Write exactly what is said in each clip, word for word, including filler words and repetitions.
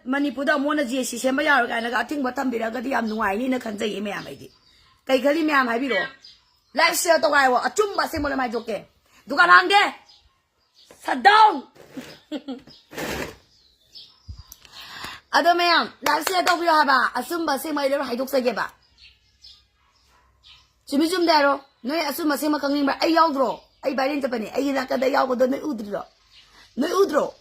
ꯃꯅꯤꯄꯨꯔꯗ ꯑꯃꯨꯛ ꯍꯟꯅ ꯖꯦ ꯁꯤ ꯁꯦꯝꯕ ꯌꯥꯔꯣꯏ ꯀꯥꯏꯅꯒ ꯑꯊꯤꯡꯕ ꯊꯝꯕꯤꯔꯒꯗꯤ ꯌꯥꯝ ꯅꯨꯡꯉꯥꯏꯅꯤꯅ ꯈꯟꯖꯩꯌꯦ ꯃꯌꯥꯝ꯫ ꯑꯩꯗꯤ ꯀꯩ ꯈꯜꯂꯤ ꯃꯌꯥꯝ ꯍꯥꯏꯕꯤꯔꯛꯑꯣ꯫ ꯂꯥꯏꯐ ꯁꯤꯌꯔ ꯇꯧ ꯍꯥꯏꯕ ꯑꯆꯨꯝꯕ ꯑꯁꯦꯡꯕ ꯂꯣꯏ ꯍꯥꯏꯗꯣꯛꯀꯦ꯫ ꯗꯨꯀꯥꯟ ꯍꯥꯡꯗꯦ꯫ ꯁꯠ ꯗꯥꯎꯟ꯫ ꯑꯗꯣ ꯃꯌꯥꯝ ꯂꯥꯏꯐ ꯁꯤꯌꯔ ꯇꯧꯕꯤꯔꯣ ꯍꯥꯏꯕ ꯑꯆꯨꯝꯕ ꯑꯁꯦꯡꯕ ꯑꯩ ꯂꯣꯏ ꯍꯥꯏꯗꯣꯛꯆꯒꯦꯕ꯫ ꯆꯨꯝꯃꯤ ꯆꯨꯝꯗꯦ ꯍꯥꯏꯔꯣ꯫ ꯅꯣꯏ ꯑꯆꯨꯝꯕ ꯑꯁꯦꯡꯕ ꯈꯪꯅꯤꯡꯕ꯭ꯔꯥ? ꯑꯩ ꯌꯥꯎꯗ꯭ꯔꯣ? ꯑꯩ ꯚꯥꯏꯔꯦꯟ ꯆꯠꯄꯅꯦ꯫ ꯑꯩꯒꯤ ꯅꯥꯀꯟꯗ ꯌꯥꯎꯕꯗꯣ ꯅꯣꯏ ꯎꯗ꯭ꯔꯤꯔꯣ? ꯅꯣꯏ ꯎꯗ꯭ꯔꯣ?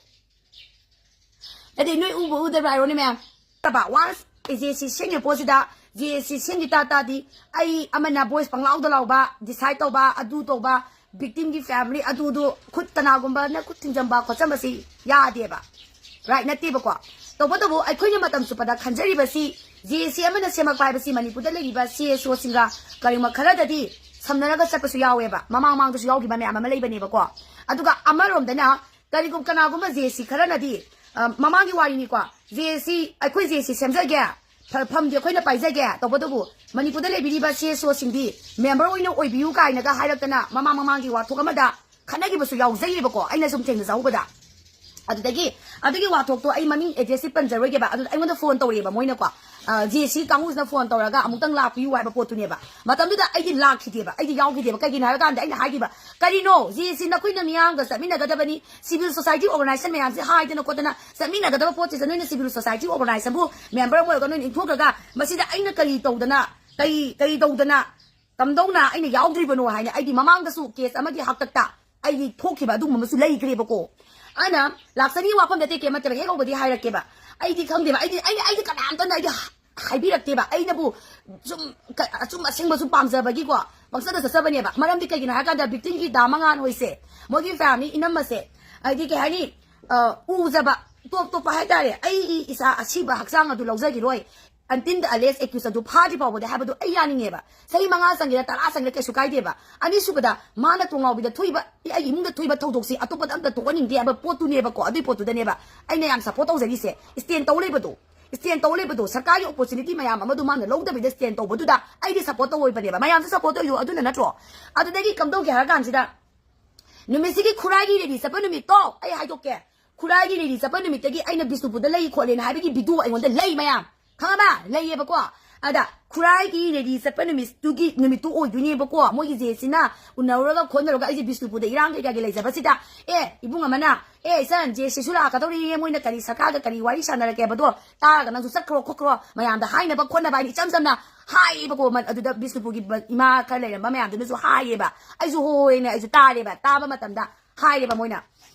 ꯅꯠꯇꯦ, ꯅꯣꯏ ꯎꯕ ꯎꯗꯕ꯭ꯔꯥ ꯍꯥꯏꯔꯣꯅꯦ ꯃꯌꯥꯝ꯫ ꯇꯕ ꯋꯥꯟꯁ ꯖꯦ ꯁꯤ ꯁꯦꯝꯒꯤ ꯄꯣꯠꯁꯤꯗ ꯖꯦ ꯁꯤ ꯁꯦꯝꯒꯤ ꯇꯥ ꯇꯥꯗꯤ ꯑꯩ ꯑꯃꯅ ꯚꯣꯏꯁ ꯄꯪꯂꯥꯎꯗ ꯂꯥꯎꯕ, ꯗꯤꯁꯥꯏꯠ ꯇꯧꯕ, ꯑꯗꯨ ꯇꯧꯕ, ꯚꯤꯛꯇꯤꯝꯒꯤ ꯐꯦꯃꯤꯂꯤ ꯑꯗꯨꯗꯨ ꯈꯨꯠ ꯀꯅꯥꯒꯨꯝꯕꯅ ꯈꯨꯠ ꯊꯤꯡꯖꯤꯟꯕ ꯈꯣꯠꯆꯟꯕꯁꯤ ꯌꯥꯗꯦꯕ꯫ ꯔꯥꯏꯠ ꯅꯠꯇꯦꯕꯀꯣ꯫ ꯇꯧꯕꯇꯕꯨ ꯑꯩꯈꯣꯏꯅ ꯃꯇꯝ ꯆꯨꯞꯄꯗ ꯈꯟꯖꯔꯤꯕꯁꯤ ꯖꯦ ꯁꯤ ꯑꯃꯅ ꯁꯦꯝꯃꯛꯄ ꯍꯥꯏꯕꯁꯤ ꯃꯅꯤꯄꯨꯔꯗ ꯂꯩꯔꯤꯕ ꯁꯤ ꯑꯦꯁ ꯑꯣꯁꯤꯡꯒ ꯀꯔꯤꯒꯨꯝꯕ ꯈꯔꯗꯗꯤ ꯁꯝꯅꯔꯒ ꯆꯠꯄꯁꯨ ꯌꯥꯎꯋꯦꯕ꯫ ꯃꯃꯥꯡ ꯃꯃꯥꯡꯗꯁꯨ ꯌꯥꯎꯈꯤꯕ ꯃꯌꯥꯝ ꯑꯃ ꯂꯩꯕꯅꯦꯕꯀꯣ꯫ ꯑꯗꯨꯒ ꯑꯃꯔꯣꯝꯗꯅ ꯀꯔꯤꯒꯨꯝ-, ꯀꯅꯥꯒꯨꯝꯕ ꯖꯦ ꯁꯤ ꯈꯔꯅꯗꯤ, ꯑ, ꯃꯃꯥꯡꯒꯤ ꯋꯥꯔꯤꯅꯤꯀꯣ, ꯖꯦ ꯁꯤ, ꯑꯩꯈꯣꯏ ꯖꯦ ꯁꯤ ꯁꯦꯝꯖꯒꯦ, ꯐ-, ꯐꯝꯗꯤ ꯑꯩꯈꯣꯏꯅ ꯄꯥꯏꯖꯒꯦ, ꯇꯧꯕꯇꯕꯨ ꯃꯅꯤꯄꯨꯔꯗ ꯂꯩꯕꯤꯔꯤꯕ ꯁꯤ ꯑꯦꯁ ꯑꯣꯁꯤꯡꯗꯤ ꯃꯦꯝꯕꯔ ꯑꯣꯏꯅ ꯑꯣꯏꯕꯤꯌꯨ ꯀꯥꯏꯅꯒ ꯍꯥꯏꯔꯛꯇꯅ ꯃꯃꯥꯡ ꯃꯃꯥꯡꯒꯤ ꯋꯥꯊꯣꯛ ꯑꯃꯗ ꯈꯠꯅꯈꯤꯕꯁꯨ ꯌꯥꯎꯖꯩꯌꯦꯕꯀꯣ, ꯑꯩꯅ ꯁꯨꯝ ꯊꯦꯡꯅꯖꯍꯧꯕꯗ꯫ ꯑꯗꯨꯗꯒꯤ ꯑꯗꯨꯒꯤ ꯋꯥꯊꯣꯛꯇꯣ ꯑꯩ ꯃꯃꯤꯡ ꯑꯦꯗ꯭ꯔꯦꯁꯁꯤ ꯄꯟꯖꯔꯣꯏꯒꯦꯕ꯫ ꯑꯗꯨꯗ ꯑꯩꯉꯣꯟꯗ ꯐꯣꯟ ꯇꯧꯔꯛꯑꯦꯕ ꯃꯣꯏꯅꯀꯣ, ꯑ, ꯖꯦ ꯁꯤ ꯀꯥꯡꯕꯨꯁꯤꯅ ꯐꯣꯟ ꯇꯧꯔꯒ "ꯑꯃꯨꯛꯇꯪ ꯂꯥꯛꯄꯤꯌꯨ" ꯍꯥꯏꯕ ꯄꯣꯠꯇꯨꯅꯦꯕ꯫ ꯃꯇꯝꯗꯨꯗ ꯑꯩꯗꯤ ꯂꯥꯛꯈꯤꯗꯦꯕ, ꯑꯩꯗꯤ ꯌꯥꯎꯈꯤꯗꯦꯕ꯫ ꯀꯩꯒꯤꯅꯣ ꯍꯥꯏꯔꯀꯥꯟꯗ ꯑꯩꯅ ꯍꯥꯏꯈꯤꯕ, "ꯀꯔꯤꯅꯣ? ꯖꯦ ꯁꯤ ꯅꯈꯣꯏꯅ ꯃꯤꯌꯥꯝꯒ ꯆꯠꯃꯤꯟꯅꯒꯗꯕꯅꯤ, ꯁꯤꯚꯤꯜ ꯁꯣꯁꯥꯏꯇꯤ ꯑꯣꯔꯒꯅꯥꯏꯖꯦꯁꯟ ꯃꯌꯥꯝꯁꯦ ꯍꯥꯏꯗꯅ ꯈꯣꯠꯇꯅ ꯆꯠꯃꯤꯟꯅꯒꯗꯕ ꯄꯣꯠꯁꯤꯗ ꯅꯣꯏꯅ ꯁꯤꯚꯤꯜ ꯁꯣꯁꯥꯏꯇꯤ ꯑꯣꯔꯒꯅꯥꯏꯖꯦꯁꯟꯕꯨ ꯃꯦꯝꯕꯔ ꯑꯃ ꯑꯣꯏꯔꯒ ꯅꯣꯏꯅ ꯏꯟꯊꯣꯛꯈ꯭ꯔꯒ ꯃꯁꯤꯗ ꯑꯩꯅ ꯀꯔꯤ ꯇꯧꯗꯅ, ꯀꯔꯤ, ꯀꯔꯤ ꯇꯧꯗꯅ, ꯀꯝꯗꯧꯅ ꯑꯩꯅ ꯌꯥꯎꯗ꯭ꯔꯤꯕꯅꯣ?" ꯍꯥꯏꯅ ꯑꯩꯗꯤ ꯃꯃꯥꯡꯗꯁꯨ ꯀꯦꯁ ꯑꯃꯒꯤ ꯍꯥꯛꯇꯛꯇ ꯑꯩꯒꯤ ꯊꯣꯛꯈꯤꯕ ꯑꯗꯨꯒꯨꯝꯕ ꯑꯃꯁꯨ ꯂꯩꯈ꯭ꯔꯦꯕꯀꯣ꯫ ꯑꯩꯅ ꯂꯥꯛꯆꯅꯤ ꯋꯥꯐꯝꯗ ꯇꯦꯛꯀꯦ ꯑꯃꯠꯇ ꯍꯦꯛ ꯍꯧꯕꯗꯤ ꯍꯥꯏꯔꯛꯀꯦꯕ꯫ ꯑꯩꯗꯤ ꯈꯪꯗꯦꯕ, ꯑꯩꯗꯤ, ꯑꯩꯗꯤ, ꯑꯩꯗꯤ ꯀꯅꯥꯝꯇꯅ ꯑꯩꯗꯤ ꯍꯥꯏꯕꯤꯔꯛꯇꯦꯕ꯫ ꯑꯩꯅꯕꯨ ꯁꯨꯝ ꯀ-, ꯑꯆꯨꯝ ꯑꯁꯦꯡꯕꯁꯨ ꯄꯥꯝꯖꯕꯒꯤꯀꯣ ꯄꯪꯆꯠꯇ ꯆꯠꯆꯕꯅꯦꯕ꯫ ꯃꯔꯝꯗꯤ ꯀꯩꯒꯤꯅꯣ ꯍꯥꯏꯔꯀꯥꯟꯗ ꯚꯤꯛꯇꯤꯝꯒꯤ ꯗꯥ ꯃꯉꯥꯟ ꯍꯣꯏꯁꯦ, ꯃꯣꯏꯒꯤ ꯐꯦꯃꯤꯂꯤ ꯏꯅꯝꯃꯁꯦ, ꯍꯥꯏꯗꯤ ꯀꯩ ꯍꯥꯏꯅꯤ, ꯑ, ꯎꯖꯕ ꯇꯣꯞ ꯇꯣꯞꯄ ꯍꯥꯏꯇꯥꯔꯦ꯫ ꯑꯩꯒꯤ ꯏꯁꯥ ꯑꯁꯤꯕ ꯍꯛꯆꯥꯡ ꯑꯗꯨ ꯂꯧꯖꯈꯤꯔꯣꯏ꯫ Until the alleged accused ꯑꯗꯨ ꯐꯥꯗ꯭ꯔꯤ ꯐꯥꯎꯕꯗꯤ ꯍꯥꯏꯕꯗꯨ ꯑꯩ ꯌꯥꯅꯤꯡꯉꯦꯕ꯫ ꯆꯍꯤ ꯃꯉꯥ ꯆꯪꯒꯦꯔꯥ, ꯇꯔꯥ ꯆꯪꯒꯦꯔꯥ, ꯀꯩꯁꯨ ꯀꯥꯏꯗꯦꯕ꯫ ꯑꯅꯤꯁꯨꯕꯗ, ꯃꯥꯅ ꯇꯣꯡꯂꯥꯎꯕꯤꯗ ꯊꯣꯛꯏꯕ, ꯑꯩꯒꯤ ꯏꯃꯨꯡꯗ ꯊꯣꯛꯏꯕ ꯊꯧꯗꯣꯛꯁꯤ ꯑꯇꯣꯞꯄꯗ ꯑꯝꯇ ꯊꯣꯛꯍꯟꯅꯤꯡꯗꯦ ꯍꯥꯏꯕ ꯄꯣꯠꯇꯨꯅꯦꯕꯀꯣ꯫ ꯑꯗꯨꯏ ꯄꯣꯠꯇꯨꯗꯅꯦꯕ ꯑꯩꯅ ꯌꯥꯝ ꯁꯞꯄꯣꯔꯠ ꯇꯧꯖꯔꯤꯁꯦ꯫ ꯁ꯭ꯇꯦꯟ ꯇꯧ ꯂꯩꯕꯗꯣ, ꯁ꯭ꯇꯦꯟ ꯇꯧ ꯂꯩꯕꯗꯣ, ꯁꯔꯀꯥꯔꯒꯤ ꯑꯣꯄꯣꯔꯆꯨꯅꯤꯇꯤ ꯃꯌꯥꯝ ꯑꯃꯗꯨ ꯃꯥꯅ ꯂꯧꯗꯕꯤꯗ ꯁ꯭ꯇꯦꯟ ꯇꯧꯕꯗꯨꯗ ꯑꯩꯗꯤ ꯁꯞꯄꯣꯔꯠ ꯇꯧꯕꯅꯦꯕ꯫ ꯃꯌꯥꯝꯁꯨ ꯁꯞꯄꯣꯔꯠ ꯇꯧꯔꯤꯗꯣ ꯑꯗꯨꯅ ꯅꯠꯇ꯭ꯔꯣ? ꯑꯗꯨꯗꯒꯤ ꯀꯝꯗꯧꯒꯦ ꯍꯥꯏꯔ ꯀꯥꯟꯁꯤꯗ, ꯅꯨꯃꯤꯠꯁꯤꯒꯤ ꯈꯨꯔꯥꯏꯒꯤ ꯔꯦꯂꯤ ꯆꯠꯄ ꯅꯨꯃꯤꯠꯇꯣ ꯑꯩ ꯍꯥꯏꯗꯣꯛꯀꯦ꯫ ꯈꯨꯔꯥꯏꯒꯤ ꯔꯦꯂꯤ ꯆꯠꯄ ꯅꯨꯃꯤꯠꯇꯒꯤ ꯑꯩꯅ ꯕꯤꯁꯅꯨꯄꯨꯔꯗ ꯂꯩ ꯈꯣꯠꯂꯦꯅ ꯍꯥꯏꯕꯒꯤ ꯚꯤꯗꯤꯑꯣ ꯑꯩꯉꯣꯟꯗ ꯂꯩ ꯃꯌꯥꯝ꯫ ꯈꯪꯉꯕ? ꯂꯩꯌꯦꯕꯀꯣ꯫ ꯑꯗ ꯈꯨꯔꯥꯏꯒꯤ ꯔꯦꯂꯤ ꯆꯠꯄ ꯅꯨꯃꯤꯠꯇꯨꯒꯤ ꯅꯨꯃꯤꯠꯇꯨ ꯑꯣꯏꯗꯣꯏꯅꯦꯕꯀꯣ꯫ ꯃꯣꯏꯒꯤ ꯖꯦꯁꯤꯅ ꯎꯅꯔꯨꯔꯒ ꯈꯣꯠꯅꯔꯨꯔꯒ ꯑꯩꯁꯦ ꯕꯤꯁꯅꯨꯄꯨꯔꯗ ꯏꯔꯥꯡ ꯀꯩꯀꯥꯒꯤ ꯂꯩꯖꯕꯁꯤꯗ, "ꯑꯦ, ꯏꯕꯨꯡ ꯑꯃꯅ, ꯑꯦ, ꯏꯆꯟ, ꯖꯦꯁꯤꯁꯨ ꯂꯥꯛꯀꯗꯧꯔꯤꯌꯦ, ꯃꯣꯏꯅ ꯀꯔꯤ ꯁꯔꯀꯥꯔꯒ ꯀꯔꯤ ꯋꯥꯔꯤ ꯁꯥꯟꯅꯔꯛꯀꯦ ꯍꯥꯏꯕꯗꯣ ꯇꯥꯔꯒ ꯅꯪꯁꯨ ꯆꯠꯈ꯭ꯔꯣ ꯈꯣꯠꯈ꯭ꯔꯣ" ꯃꯌꯥꯝꯗ ꯍꯥꯏꯅꯕ ꯈꯣꯠꯅꯕ ꯍꯥꯏꯅ ꯏꯆꯝ ꯆꯝꯅ ꯍꯥꯏꯌꯦꯕꯀꯣ꯫ ꯃ-, ꯑꯗꯨꯗ ꯕꯤꯁꯅꯨꯄꯨꯔꯒꯤ ꯕ-, ꯏꯃꯥ ꯈꯔ ꯂꯩꯔꯝꯕ ꯃꯌꯥꯝꯗꯨꯅꯁꯨ ꯍꯥꯏꯌꯦꯕ꯫ ꯑꯩꯁꯨ ꯍꯣꯏꯅ ꯑꯩꯁꯨ ꯇꯥꯔꯦꯕ꯫ ꯇꯥꯕ ꯃꯇꯝꯗ ꯍꯥꯏꯔꯦꯕ ꯃꯣꯏꯅ,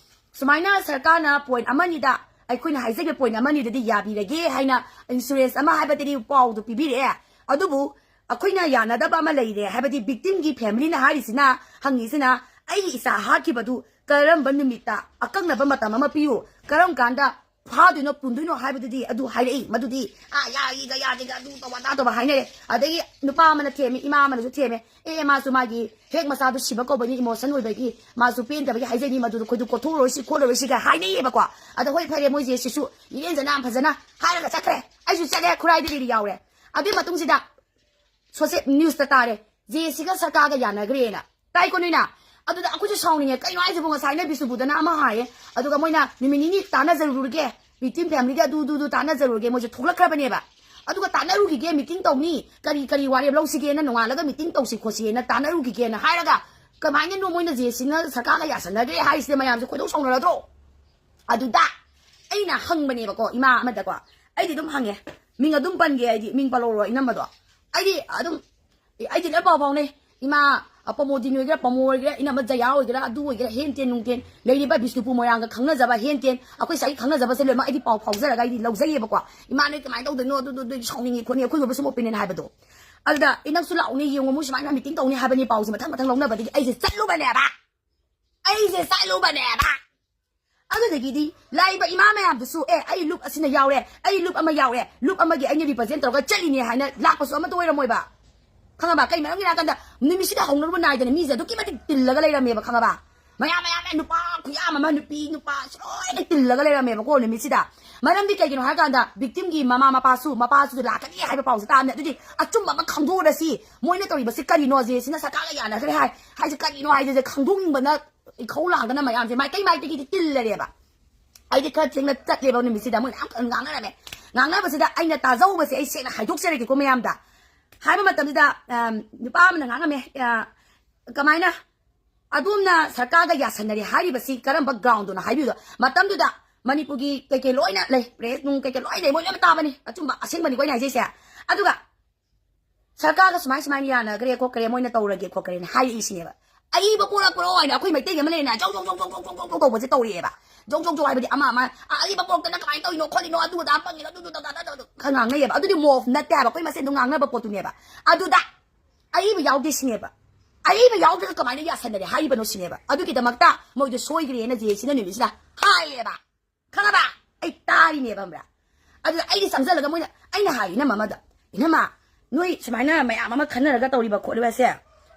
ꯁꯨꯃꯥꯏꯅ ꯁꯔꯀꯥꯔꯅ ꯄꯣꯏꯟ ꯑꯃꯅꯤꯗ, ꯑꯩꯈꯣꯏꯅ ꯍꯥꯏꯖꯔꯤꯕ ꯄꯣꯏꯟ ꯑꯃꯅꯤꯗꯗꯤ ꯌꯥꯕꯤꯔꯒꯦ ꯍꯥꯏꯅ ꯏꯟꯁꯨꯔꯦꯟꯁ ꯑꯃ ꯍꯥꯏꯕꯗꯤ ꯄꯥꯎꯗꯨ ꯄꯤꯕꯤꯔꯛꯑꯦ꯫ ꯑꯗꯨꯕꯨ ꯑꯩꯈꯣꯏꯅ ꯌꯥꯅꯗꯕ ꯑꯃ ꯂꯩꯔꯦ, ꯍꯥꯏꯕꯗꯤ ꯚꯤꯛꯇꯤꯝꯒꯤ ꯐꯦꯃꯤꯂꯤꯅ ꯍꯥꯏꯔꯤꯁꯤꯅ, ꯍꯪꯉꯤꯁꯤꯅ, "ꯑꯩꯒꯤ ꯏꯆꯥ ꯍꯥꯠꯈꯤꯕꯗꯨ ꯀꯔꯝꯕ ꯅꯨꯃꯤꯠꯇ ꯑꯀꯛꯅꯕ ꯃꯇꯝ ꯑꯃ ꯄꯤꯌꯨ, ꯀꯔꯝ ꯀꯥꯟꯗ ꯐꯥꯗꯣꯏꯅꯣ, ꯄꯨꯟꯗꯣꯏꯅꯣ?" ꯍꯥꯏꯕꯗꯨꯗꯤ ꯑꯗꯨ ꯍꯥꯏꯔꯛꯏ꯫ ꯃꯗꯨꯗꯤ, "ꯑꯥ, ꯌꯥꯔꯤꯒ ꯌꯥꯗꯦꯒ, ꯑꯗꯨ ꯇꯧꯕ ꯑꯗꯥ ꯇꯧꯕ" ꯍꯥꯏꯅꯔꯦ꯫ ꯑꯗꯒꯤ ꯅꯨꯄꯥ ꯑꯃꯅ ꯊꯦꯝꯃꯤ, ꯏꯃꯥ ꯑꯃꯅꯁꯨ ꯊꯦꯝꯃꯦ, "ꯑꯦ, ꯃꯥꯁꯨ ꯃꯥꯒꯤ ꯍꯦꯛ ꯃꯆꯥꯗꯨ ꯁꯤꯕ ꯀꯧꯕꯅꯤ, ꯏꯃꯣꯁꯟ ꯑꯣꯏꯕꯒꯤ ꯃꯥꯁꯨ ꯄꯦꯟꯗꯕꯒꯤ ꯍꯥꯏꯖꯩꯅꯤ, ꯃꯗꯨꯗ ꯑꯩꯈꯣꯏꯗꯨ ꯀꯣꯊꯣꯛꯎꯔꯣꯏꯁꯤ ꯈꯣꯠꯂꯨꯔꯣꯏꯁꯤꯒ" ꯍꯥꯏꯅꯩꯌꯦꯕꯀꯣ꯫ ꯑꯗ ꯍꯣꯏ, ꯐꯔꯦ, ꯃꯣꯏꯁꯦ ꯁꯤꯁꯨ ꯏꯔꯦꯟꯖꯅ ꯌꯥꯝ ꯐꯖꯅ ꯍꯥꯏꯔꯒ ꯆꯠꯈ꯭ꯔꯦ꯫ ꯑꯩꯁꯨ ꯆꯠꯂꯦ, ꯈꯨꯔꯥꯏꯗ ꯔꯦꯂꯤ ꯌꯥꯎꯔꯦ꯫ ꯑꯗꯨꯒꯤ ꯃꯇꯨꯡꯁꯤꯗ ꯁꯣꯁꯦꯜ ꯅ꯭ꯌꯨꯁꯇ ꯇꯥꯔꯦ, ꯖꯦꯁꯤꯒ ꯁꯔꯀꯥꯔꯒ ꯌꯥꯅꯈ꯭ꯔꯦꯅ꯫ ꯇꯥꯏꯀꯣ ꯅꯣꯏꯅ? ꯑꯗꯨꯗ ꯑꯩꯈꯣꯏꯁꯨ ꯁꯥꯎꯅꯤꯡꯉꯦ꯫ ꯀꯩꯅꯣ ꯍꯥꯏꯁꯤꯕꯨ? ꯉꯁꯥꯏꯅ ꯕꯤꯁꯅꯨꯄꯨꯔꯗꯅ ꯑꯃ ꯍꯥꯏꯌꯦ, ꯑꯗꯨꯒ ꯃꯣꯏꯅ ꯅꯨꯃꯤꯠ ꯅꯤꯅꯤ ꯇꯥꯟꯅꯖꯔꯨꯔꯒꯦ, ꯚꯤꯛꯇꯤꯝ ꯐꯦꯃꯤꯂꯤꯒ ꯑꯗꯨ, ꯑꯗꯨ, ꯑꯗꯨ ꯇꯥꯟꯅꯖꯔꯨꯔꯒꯦ, ꯃꯣꯏꯁꯨ ꯊꯣꯛꯂꯛꯈ꯭ꯔꯕꯅꯦꯕ꯫ ꯑꯗꯨꯒ ꯇꯥꯟꯅꯔꯨꯈꯤꯒꯦ, ꯃꯤꯇꯤꯡ ꯇꯧꯅꯤ, ꯀꯔꯤ, ꯀꯔꯤ ꯋꯥꯔꯦꯞ ꯂꯧꯁꯤꯒꯦꯅ, ꯅꯣꯡꯉꯥꯜꯂꯒ ꯃꯤꯇꯤꯡ ꯇꯧꯁꯤ ꯈꯣꯠꯁꯤꯅ ꯇꯥꯟꯅꯔꯨꯈꯤꯒꯦꯅ ꯍꯥꯏꯔꯒ, ꯀꯃꯥꯏꯅꯅꯣ ꯃꯣꯏꯅ ꯖꯦꯁꯤꯅ ꯁꯔꯀꯥꯔꯒ ꯌꯥꯁꯟꯅꯈ꯭ꯔꯦ ꯍꯥꯏꯁꯤꯗ ꯃꯌꯥꯝꯁꯦ ꯈꯣꯏꯗꯧ ꯁꯥꯎꯅꯔꯗ꯭ꯔꯣ? ꯑꯗꯨꯗ ꯑꯩꯅ ꯍꯪꯕꯅꯦꯕꯀꯣ, ꯏꯃꯥ ꯑꯃꯗꯀꯣ, ꯑꯩꯗꯤ ꯑꯗꯨꯝ ꯍꯪꯉꯦ, ꯃꯤꯡ ꯑꯗꯨꯝ ꯄꯟꯒꯦ, ꯑꯩꯗꯤ ꯃꯤꯡ ꯄꯜꯂꯧꯔꯣ, ꯏꯅꯝꯕꯗꯣ꯫ ꯑꯩꯗꯤ ꯑꯗꯨꯝ, ꯑꯩꯗꯤ ꯂꯣꯏ ꯄꯥꯎ ꯐꯥꯎꯅꯩ꯫ ꯏꯃꯥ, ꯑ, ꯄꯃꯣꯗꯤꯟ ꯑꯣꯏꯒꯦꯔꯥ, ꯄꯃꯣ ꯑꯣꯏꯒꯦꯔꯥ, ꯏꯅꯝꯕ ꯖꯌꯥ ꯑꯣꯏꯒꯦꯔꯥ, ꯑꯗꯨ ꯑꯣꯏꯒꯦꯔꯥ, ꯍꯦꯟ ꯇꯦꯟ ꯅꯨꯡ ꯇꯦꯟ, ꯂꯩꯔꯤꯕ ꯕꯤꯁꯅꯨꯄꯨꯔ ꯃꯣꯏꯔꯥꯡꯒ ꯈꯪꯅꯖꯕ ꯍꯦꯟ ꯇꯦꯟ, ꯑꯩꯈꯣꯏ ꯁ꯭ꯋꯥꯏꯒꯤ ꯈꯪꯅꯖꯕꯁꯦ ꯂꯣꯏꯅꯃꯛ ꯑꯩꯗꯤ ꯄꯥꯎ ꯐꯥꯎꯖꯔꯒ ꯑꯩꯗꯤ ꯂꯧꯖꯩꯌꯦꯕꯀꯣ꯫ "ꯏꯃꯥ, ꯅꯣꯏ ꯀꯃꯥꯏꯅ ꯇꯧꯗꯣꯏꯅꯣ? ꯑꯗꯨ, ꯑꯗꯨ, ꯑꯗꯨ ꯁꯥꯎꯅꯤꯡꯉꯤ ꯈꯣꯠꯅꯤꯡꯉꯤ, ꯑꯩꯈꯣꯏꯒꯤ ꯑꯣꯏꯕ ꯁꯨꯝ ꯑꯣꯄꯤꯅꯤꯌꯟ ꯍꯥꯏꯕꯗꯣ"꯫ ꯑꯗꯨꯗ, "ꯑꯦ, ꯅꯪꯁꯨ ꯂꯥꯛꯎꯅꯦ, ꯌꯦꯡꯉꯣ, ꯃꯣꯏ ꯁꯨꯃꯥꯏꯅ ꯃꯤꯇꯤꯡ ꯇꯧꯅꯤ ꯍꯥꯏꯕꯅꯤ", ꯄꯥꯎꯁꯦ ꯃꯊꯪ ꯃꯊꯪ ꯂꯧꯅꯕꯗꯒꯤ ꯑꯩꯁꯦ ꯆꯠꯂꯨꯕꯅꯦꯕ꯫ ꯑꯩꯁꯦ ꯆꯠꯂꯨꯕꯅꯦꯕ꯫ ꯑꯗꯨꯗꯒꯤꯗꯤ ꯂꯥꯛꯏꯕ ꯏꯃꯥ ꯃꯌꯥꯝꯗꯨꯁꯨ, "ꯑꯦ, ꯑꯩ ꯂꯨꯞ ꯑꯁꯤꯅ ꯌꯥꯎꯔꯦ, ꯑꯩ ꯂꯨꯞ ꯑꯃ ꯌꯥꯎꯔꯦ, ꯂꯨꯞ ꯑꯃꯒꯤ ꯑꯩꯅ ꯔꯤꯄ꯭ꯔꯖꯦꯟ ꯇꯧꯔꯒ ꯆꯠꯂꯤꯅꯦ" ꯍꯥꯏꯅ ꯂꯥꯛꯄꯁꯨ ꯑꯃꯠꯇ ꯑꯣꯏꯔꯝꯃꯣꯏꯕ꯫ ꯈꯪꯉꯕ? ꯀꯩ ꯃꯔꯝꯒꯤꯅꯣ ꯍꯥꯏꯀꯥꯟꯗ, ꯅꯨꯃꯤꯠꯁꯤꯗ ꯍꯧꯅꯔꯨꯕ ꯅꯥꯏꯗꯅ ꯃꯤꯁꯦ ꯑꯗꯨꯛꯀꯤ ꯃꯇꯤꯛ ꯇꯤꯜꯂꯒ ꯂꯩꯔꯝꯃꯦꯕ, ꯈꯪꯉꯕ? ꯃꯌꯥꯝ, ꯃꯌꯥꯝ, ꯃꯌꯥꯝ, ꯅꯨꯄꯥ ꯈꯨꯌꯥꯝ ꯑꯃ, ꯅꯨꯄꯤ, ꯅꯨꯄꯥꯁꯨ ꯂꯣꯏꯅ ꯇꯤꯜꯂꯒ ꯂꯩꯔꯝꯃꯦꯕꯀꯣ ꯅꯨꯃꯤꯠꯁꯤꯗ꯫ ꯃꯔꯝꯗꯤ ꯀꯩꯒꯤꯅꯣ ꯍꯥꯏꯀꯥꯟꯗ, ꯚꯤꯛꯇꯤꯝꯒꯤ ꯃꯃꯥ ꯃꯄꯥꯁꯨ, ꯃꯄꯥꯁꯨ ꯂꯥꯛꯀꯅꯤ ꯍꯥꯏꯕ ꯄꯥꯎꯁꯦ ꯇꯥꯕꯅꯦ꯫ ꯑꯗꯨꯗꯤ ꯑꯆꯨꯝꯕ ꯑꯃ ꯈꯪꯗꯣꯛꯎꯔꯁꯤ, ꯃꯣꯏꯅ ꯇꯧꯔꯤꯕꯁꯤ ꯀꯔꯤꯅꯣ, ꯖꯦꯁꯤꯅ ꯁꯔꯀꯥꯔꯒ ꯌꯥꯅꯈ꯭ꯔꯦ ꯍꯥꯏ, ꯍꯥꯏꯁꯦ ꯀꯔꯤꯅꯣ ꯍꯥꯏꯁꯦ ꯈꯪꯗꯣꯛꯅꯤꯡꯕꯅ ꯏꯈꯧ ꯂꯥꯡꯗꯅ ꯃꯌꯥꯝꯁꯦ ꯃꯥꯏꯀꯩ ꯃꯥꯏꯀꯩꯒꯤꯗꯤ ꯇꯤꯜꯂꯔꯦꯕ꯫ ꯑꯩꯗꯤ ꯈꯔ ꯊꯦꯡꯅ ꯆꯠꯂꯦꯕ ꯅꯨꯃꯤꯠꯁꯤꯗ, ꯃꯣꯏ ꯃꯌꯥꯝ ꯉꯥꯡꯅꯔꯝꯃꯦ꯫ ꯉꯥꯡꯅꯕꯁꯤꯗ ꯑꯩꯅ ꯇꯥꯖꯍꯧꯕꯁꯦ, ꯑꯩ ꯁꯦꯡꯅ ꯍꯥꯏꯗꯣꯛꯆꯔꯒꯦꯀꯣ ꯃꯌꯥꯝꯗ꯫ ꯍꯥꯏꯕ ꯃꯇꯝꯁꯤꯗ, ꯑꯝ, ꯅꯨꯄꯥ ꯑꯃꯅ ꯉꯥꯡꯉꯝꯃꯦ, ꯑ, ꯀꯃꯥꯏꯅ ꯑꯗꯣꯝꯅ ꯁꯔꯀꯥꯔꯒ ꯌꯥꯁꯟꯅꯔꯦ ꯍꯥꯏꯔꯤꯕꯁꯤ ꯀꯔꯝꯕ groundꯗꯅꯣ ꯍꯥꯏꯕꯤꯌꯨꯗꯣ? ꯃꯇꯝꯗꯨꯗ ꯃꯅꯤꯄꯨꯔꯒꯤ ꯀꯩꯀꯩ ꯂꯣꯏꯅ ꯂꯩ, press ꯅꯨꯡ ꯀꯩꯀꯩ ꯂꯣꯏ ꯂꯩ, ꯃꯣꯏ ꯂꯣꯏꯅ ꯇꯥꯕꯅꯤ, ꯑꯆꯨꯝꯕ ꯑꯁꯦꯡꯕꯅꯤꯀꯣ ꯑꯩꯅ ꯍꯥꯏꯖꯩꯁꯦ꯫ ꯑꯗꯨꯒ ꯁꯔꯀꯥꯔꯒ ꯁꯨꯃꯥꯏ ꯁꯨꯃꯥꯏꯅ ꯌꯥꯅꯈ꯭ꯔꯦ ꯈꯣꯠꯈ꯭ꯔꯦ, ꯃꯣꯏꯅ ꯇꯧꯔꯒꯦ ꯈꯣꯠꯈ꯭ꯔꯦꯅ ꯍꯥꯏꯔꯛꯏꯁꯤꯅꯦꯕ꯫ ꯑꯏꯕ ꯄꯣꯔꯛꯄ꯭ꯔꯣ ꯍꯥꯏꯅ ꯑꯩꯈꯣꯏ ꯃꯩꯇꯩꯒꯤ ꯑꯃ ꯂꯩꯔꯦꯅ, ꯖꯧ ꯖꯧ ꯖꯧ ꯖꯧ ꯖꯧ ꯖꯧ ꯖꯧ ꯇꯧꯕꯁꯦ ꯇꯧꯔꯛꯑꯦꯕ꯫ ꯖꯧ ꯖꯧ ꯖꯧ ꯍꯥꯏꯕꯗꯤ ꯑꯃ ꯑꯃ, "ꯑ, ꯑꯏꯕ ꯄꯣꯔꯛꯇꯅ ꯀꯃꯥꯏꯅ ꯇꯧꯔꯤꯅꯣ ꯈꯣꯠꯂꯤꯅꯣ, ꯑꯗꯨ ꯑꯗꯥ ꯄꯪꯉꯤꯅꯣ, ꯑꯗꯨ ꯑꯗꯨ ꯗ ꯗ ꯗ ꯗ" ꯈꯔ ꯉꯥꯡꯅꯩꯌꯦꯕ꯫ ꯑꯗꯨꯗꯤ ꯃꯣꯞ ꯅꯠꯇꯦ ꯍꯥꯏꯕ, ꯑꯩꯈꯣꯏ ꯃꯁꯦꯟꯗꯣ ꯉꯥꯡꯅꯕ ꯄꯣꯠꯇꯨꯅꯦꯕ꯫ ꯑꯗꯨꯗ ꯑꯏꯕ ꯌꯥꯎꯗꯦ ꯁꯤꯅꯦꯕ꯫ ꯑꯏꯕ ꯌꯥꯎꯗ꯭ꯔꯒ ꯀꯃꯥꯏꯅ ꯌꯥꯁꯟꯅꯔꯦ ꯍꯥꯏꯔꯤꯕꯅꯣ ꯁꯤꯅꯦꯕ꯫ ꯑꯗꯨꯒꯤꯗꯃꯛꯇ ꯃꯣꯏꯗꯣ ꯁꯣꯏꯈ꯭ꯔꯦꯅ ꯖꯦ ꯁꯤꯅ ꯅꯨꯃꯤꯠꯁꯤꯗ ꯍꯥꯏꯌꯦꯕ꯫ ꯈꯪꯉꯕ? ꯑꯩ ꯇꯥꯔꯤꯅꯦꯕ, ꯈꯪꯕ꯭ꯔꯥ? ꯑꯗꯨꯗ ꯑꯩꯗꯤ ꯆꯪꯁꯜꯂꯒ ꯃꯣꯏꯅ, ꯑꯩꯅ ꯍꯥꯏ ꯏꯅꯝꯃ ꯑꯃꯗ, "ꯏꯅꯝꯃ, ꯅꯣꯏ ꯁꯨꯃꯥꯏꯅ ꯃꯌꯥꯝ ꯑꯃ ꯈꯟꯅꯔꯒ ꯇꯧꯔꯤꯕ ꯈꯣꯠꯂꯤꯕꯁꯦ,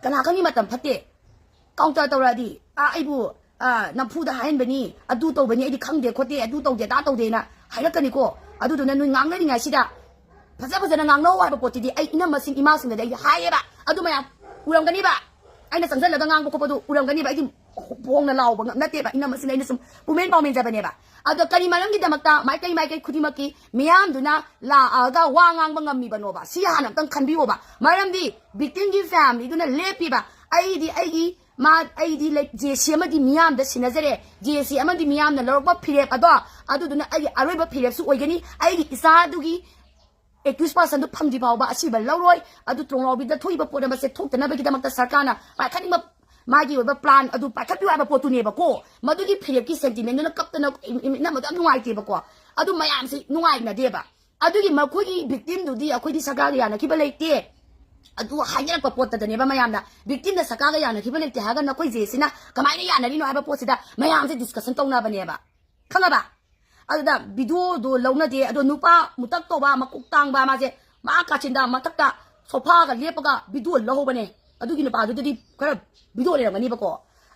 ꯀꯅꯥ ꯈꯪꯉꯤ ꯃꯇꯝ ꯐꯠꯇꯦ꯫ Counter ꯇꯧꯔꯛꯑꯗꯤ, ꯑꯥ, ꯑꯩꯕꯨ, ꯑꯥ, ꯅꯝꯐꯨꯗ ꯍꯥꯏꯍꯟꯕꯅꯤ, ꯑꯗꯨ ꯇꯧꯕꯅꯤ, ꯑꯩꯗꯤ ꯈꯪꯗꯦ ꯈꯣꯠꯇꯦ, ꯑꯗꯨ ꯇꯧꯗꯦ, ꯑꯗꯥ ꯇꯧꯗꯦꯅ ꯍꯥꯏꯔꯛꯀꯅꯤꯀꯣ꯫ ꯑꯗꯨꯗꯨꯅ ꯅꯣꯏ ꯉꯥꯡꯅꯔꯤꯉꯩꯁꯤꯗ ꯐꯖ ꯐꯖꯅ ꯉꯥꯡꯅꯧ ꯍꯥꯏꯕ ꯄꯣꯠꯇꯨꯗꯤ ꯑꯩ ꯏꯅꯝꯃꯁꯤꯡ, ꯏꯃꯥꯁꯤꯡꯗꯗꯤ ꯑꯩ ꯍꯥꯏꯌꯦꯕ꯫ ꯑꯗꯨ ꯃꯌꯥꯝ ꯎꯔꯝꯒꯅꯤꯕ, ꯑꯩꯅ ꯆꯪꯁꯜꯂꯒ ꯉꯥꯡꯕ ꯈꯣꯠꯄꯗꯨ ꯎꯔꯝꯒꯅꯤꯕ꯫ ꯑꯩꯗꯤ ꯐꯣꯡꯅ ꯂꯥꯎꯕ ꯉꯝ-, ꯅꯠꯇꯦꯕ, ꯏꯅꯝꯃꯁꯤꯡꯗ ꯑꯩꯅ ꯁꯨꯝ ꯄꯨꯃꯦꯟ ꯄꯥꯎꯃꯦꯟꯖꯕꯅꯦꯕ꯫ ꯑꯗꯣ ꯀꯔꯤ ꯃꯔꯝꯒꯤꯗꯃꯛꯇ ꯃꯥꯏꯀꯩ ꯃꯥꯏꯀꯩ ꯈꯨꯗꯤꯡꯃꯛꯀꯤ ꯃꯤꯌꯥꯝꯗꯨꯅ ꯂꯥꯛꯑꯒ ꯋꯥ ꯉꯥꯡꯕ ꯉꯝꯃꯤꯕꯅꯣꯕ? ꯁꯤ ꯍꯥꯟꯅ ꯑꯝꯇꯪ ꯈꯟꯕꯤꯌꯣꯕ꯫ ꯃꯔꯝꯗꯤ victimꯒꯤ familyꯗꯨꯅ ꯂꯦꯞꯄꯤꯕ, ꯑꯩꯗꯤ ꯑꯩꯒꯤ ꯃꯥ, ꯑꯩꯗꯤ ꯂꯩ-, ꯖꯦ ꯁꯤ ꯑꯃꯗꯤ ꯃꯤꯌꯥꯝꯗ ꯁꯤꯟꯅꯖꯔꯦ, ꯖꯦ ꯁꯤ ꯑꯃꯗꯤ ꯃꯤꯌꯥꯝꯅ ꯂꯧꯔꯛꯄ ꯐꯤꯔꯦꯞ ꯑꯗꯣ, ꯑꯗꯨꯗꯨꯅ ꯑꯩꯒꯤ ꯑꯔꯣꯏꯕ ꯐꯤꯔꯦꯞꯁꯨ ꯑꯣꯏꯒꯅꯤ, ꯑꯩꯒꯤ ꯏꯆꯥꯗꯨꯒꯤ accused personꯗꯨ ꯐꯪꯗ꯭ꯔꯤ ꯐꯥꯎꯕ ꯑꯁꯤꯕ ꯂꯧꯔꯣꯏ꯫ ꯑꯗꯨ ꯇ꯭ꯔꯣꯡꯂꯥꯎꯕꯤꯗ ꯊꯣꯛꯏꯕ ꯄꯣꯠ ꯑꯃꯁꯦ ꯊꯣꯛꯇꯅꯕꯒꯤꯗꯃꯛꯇ ꯁꯔꯀꯥꯔꯅ ꯄꯥꯏꯈꯠꯅꯤꯡꯕ ꯃꯥꯒꯤ ꯑꯣꯏꯕ plan ꯑꯗꯨ ꯄꯥꯏꯈꯠꯄꯤꯌꯨ ꯍꯥꯏꯕ ꯄꯣꯠꯇꯨꯅꯦꯕꯀꯣ꯫ ꯃꯗꯨꯒꯤ ꯐꯤꯔꯦꯞꯀꯤ sentimentꯗꯨꯅ ꯀꯞꯇꯅ ꯏ-, ꯏ-, ꯏꯅꯝꯃꯗꯣ ꯌꯥꯝ ꯅꯨꯡꯉꯥꯏꯇꯦꯕꯀꯣ꯫ ꯑꯗꯨ ꯃꯌꯥꯝꯁꯤ ꯅꯨꯡꯉꯥꯏꯅꯗꯦꯕ꯫ ꯑꯗꯨꯒꯤ ꯃꯈꯣꯏꯒꯤ victimꯗꯨꯗꯤ ꯑꯩꯈꯣꯏꯗꯤ ꯁꯔꯀꯥꯔꯒ ꯌꯥꯅꯈꯤꯕ ꯂꯩꯇꯦ꯫ ꯑꯗꯨ ꯍꯥꯏꯅꯔꯛꯄ ꯄꯣꯠꯇꯗꯅꯦꯕ ꯃꯌꯥꯝꯅ, victimꯅ ꯁꯔꯀꯥꯔꯒ ꯌꯥꯅꯈꯤꯕ ꯂꯩꯇꯦ ꯍꯥꯏꯔꯒ ꯅꯈꯣꯏ ꯖꯦ ꯁꯤꯅ ꯀꯃꯥꯏꯅ ꯌꯥꯅꯔꯤꯅꯣ ꯍꯥꯏꯕ ꯄꯣꯠꯁꯤꯗ ꯃꯌꯥꯝꯁꯦ discussion ꯇꯧꯅꯕꯅꯦꯕ꯫ ꯈꯪꯉꯕ? ꯑꯗꯨꯗ videoꯗꯣ ꯂꯧꯅꯗꯦ꯫ ꯑꯗꯣ ꯅꯨꯄꯥ ꯃꯨꯇꯛ ꯇꯧꯕ, ꯃꯀꯣꯛ ꯇꯥꯡꯕ, ꯃꯥꯁꯦ ꯃꯥ ꯀꯥꯆꯤꯟꯗ ꯃꯊꯛꯇ sofaꯒ ꯂꯦꯞꯄꯒ video ꯂꯧꯍꯧꯕꯅꯦ꯫ ꯑꯗꯨꯒꯤ ꯅꯨꯄꯥꯗꯨꯗꯗꯤ ꯈꯔ video ꯂꯩꯔꯝꯒꯅꯤꯕꯀꯣ꯫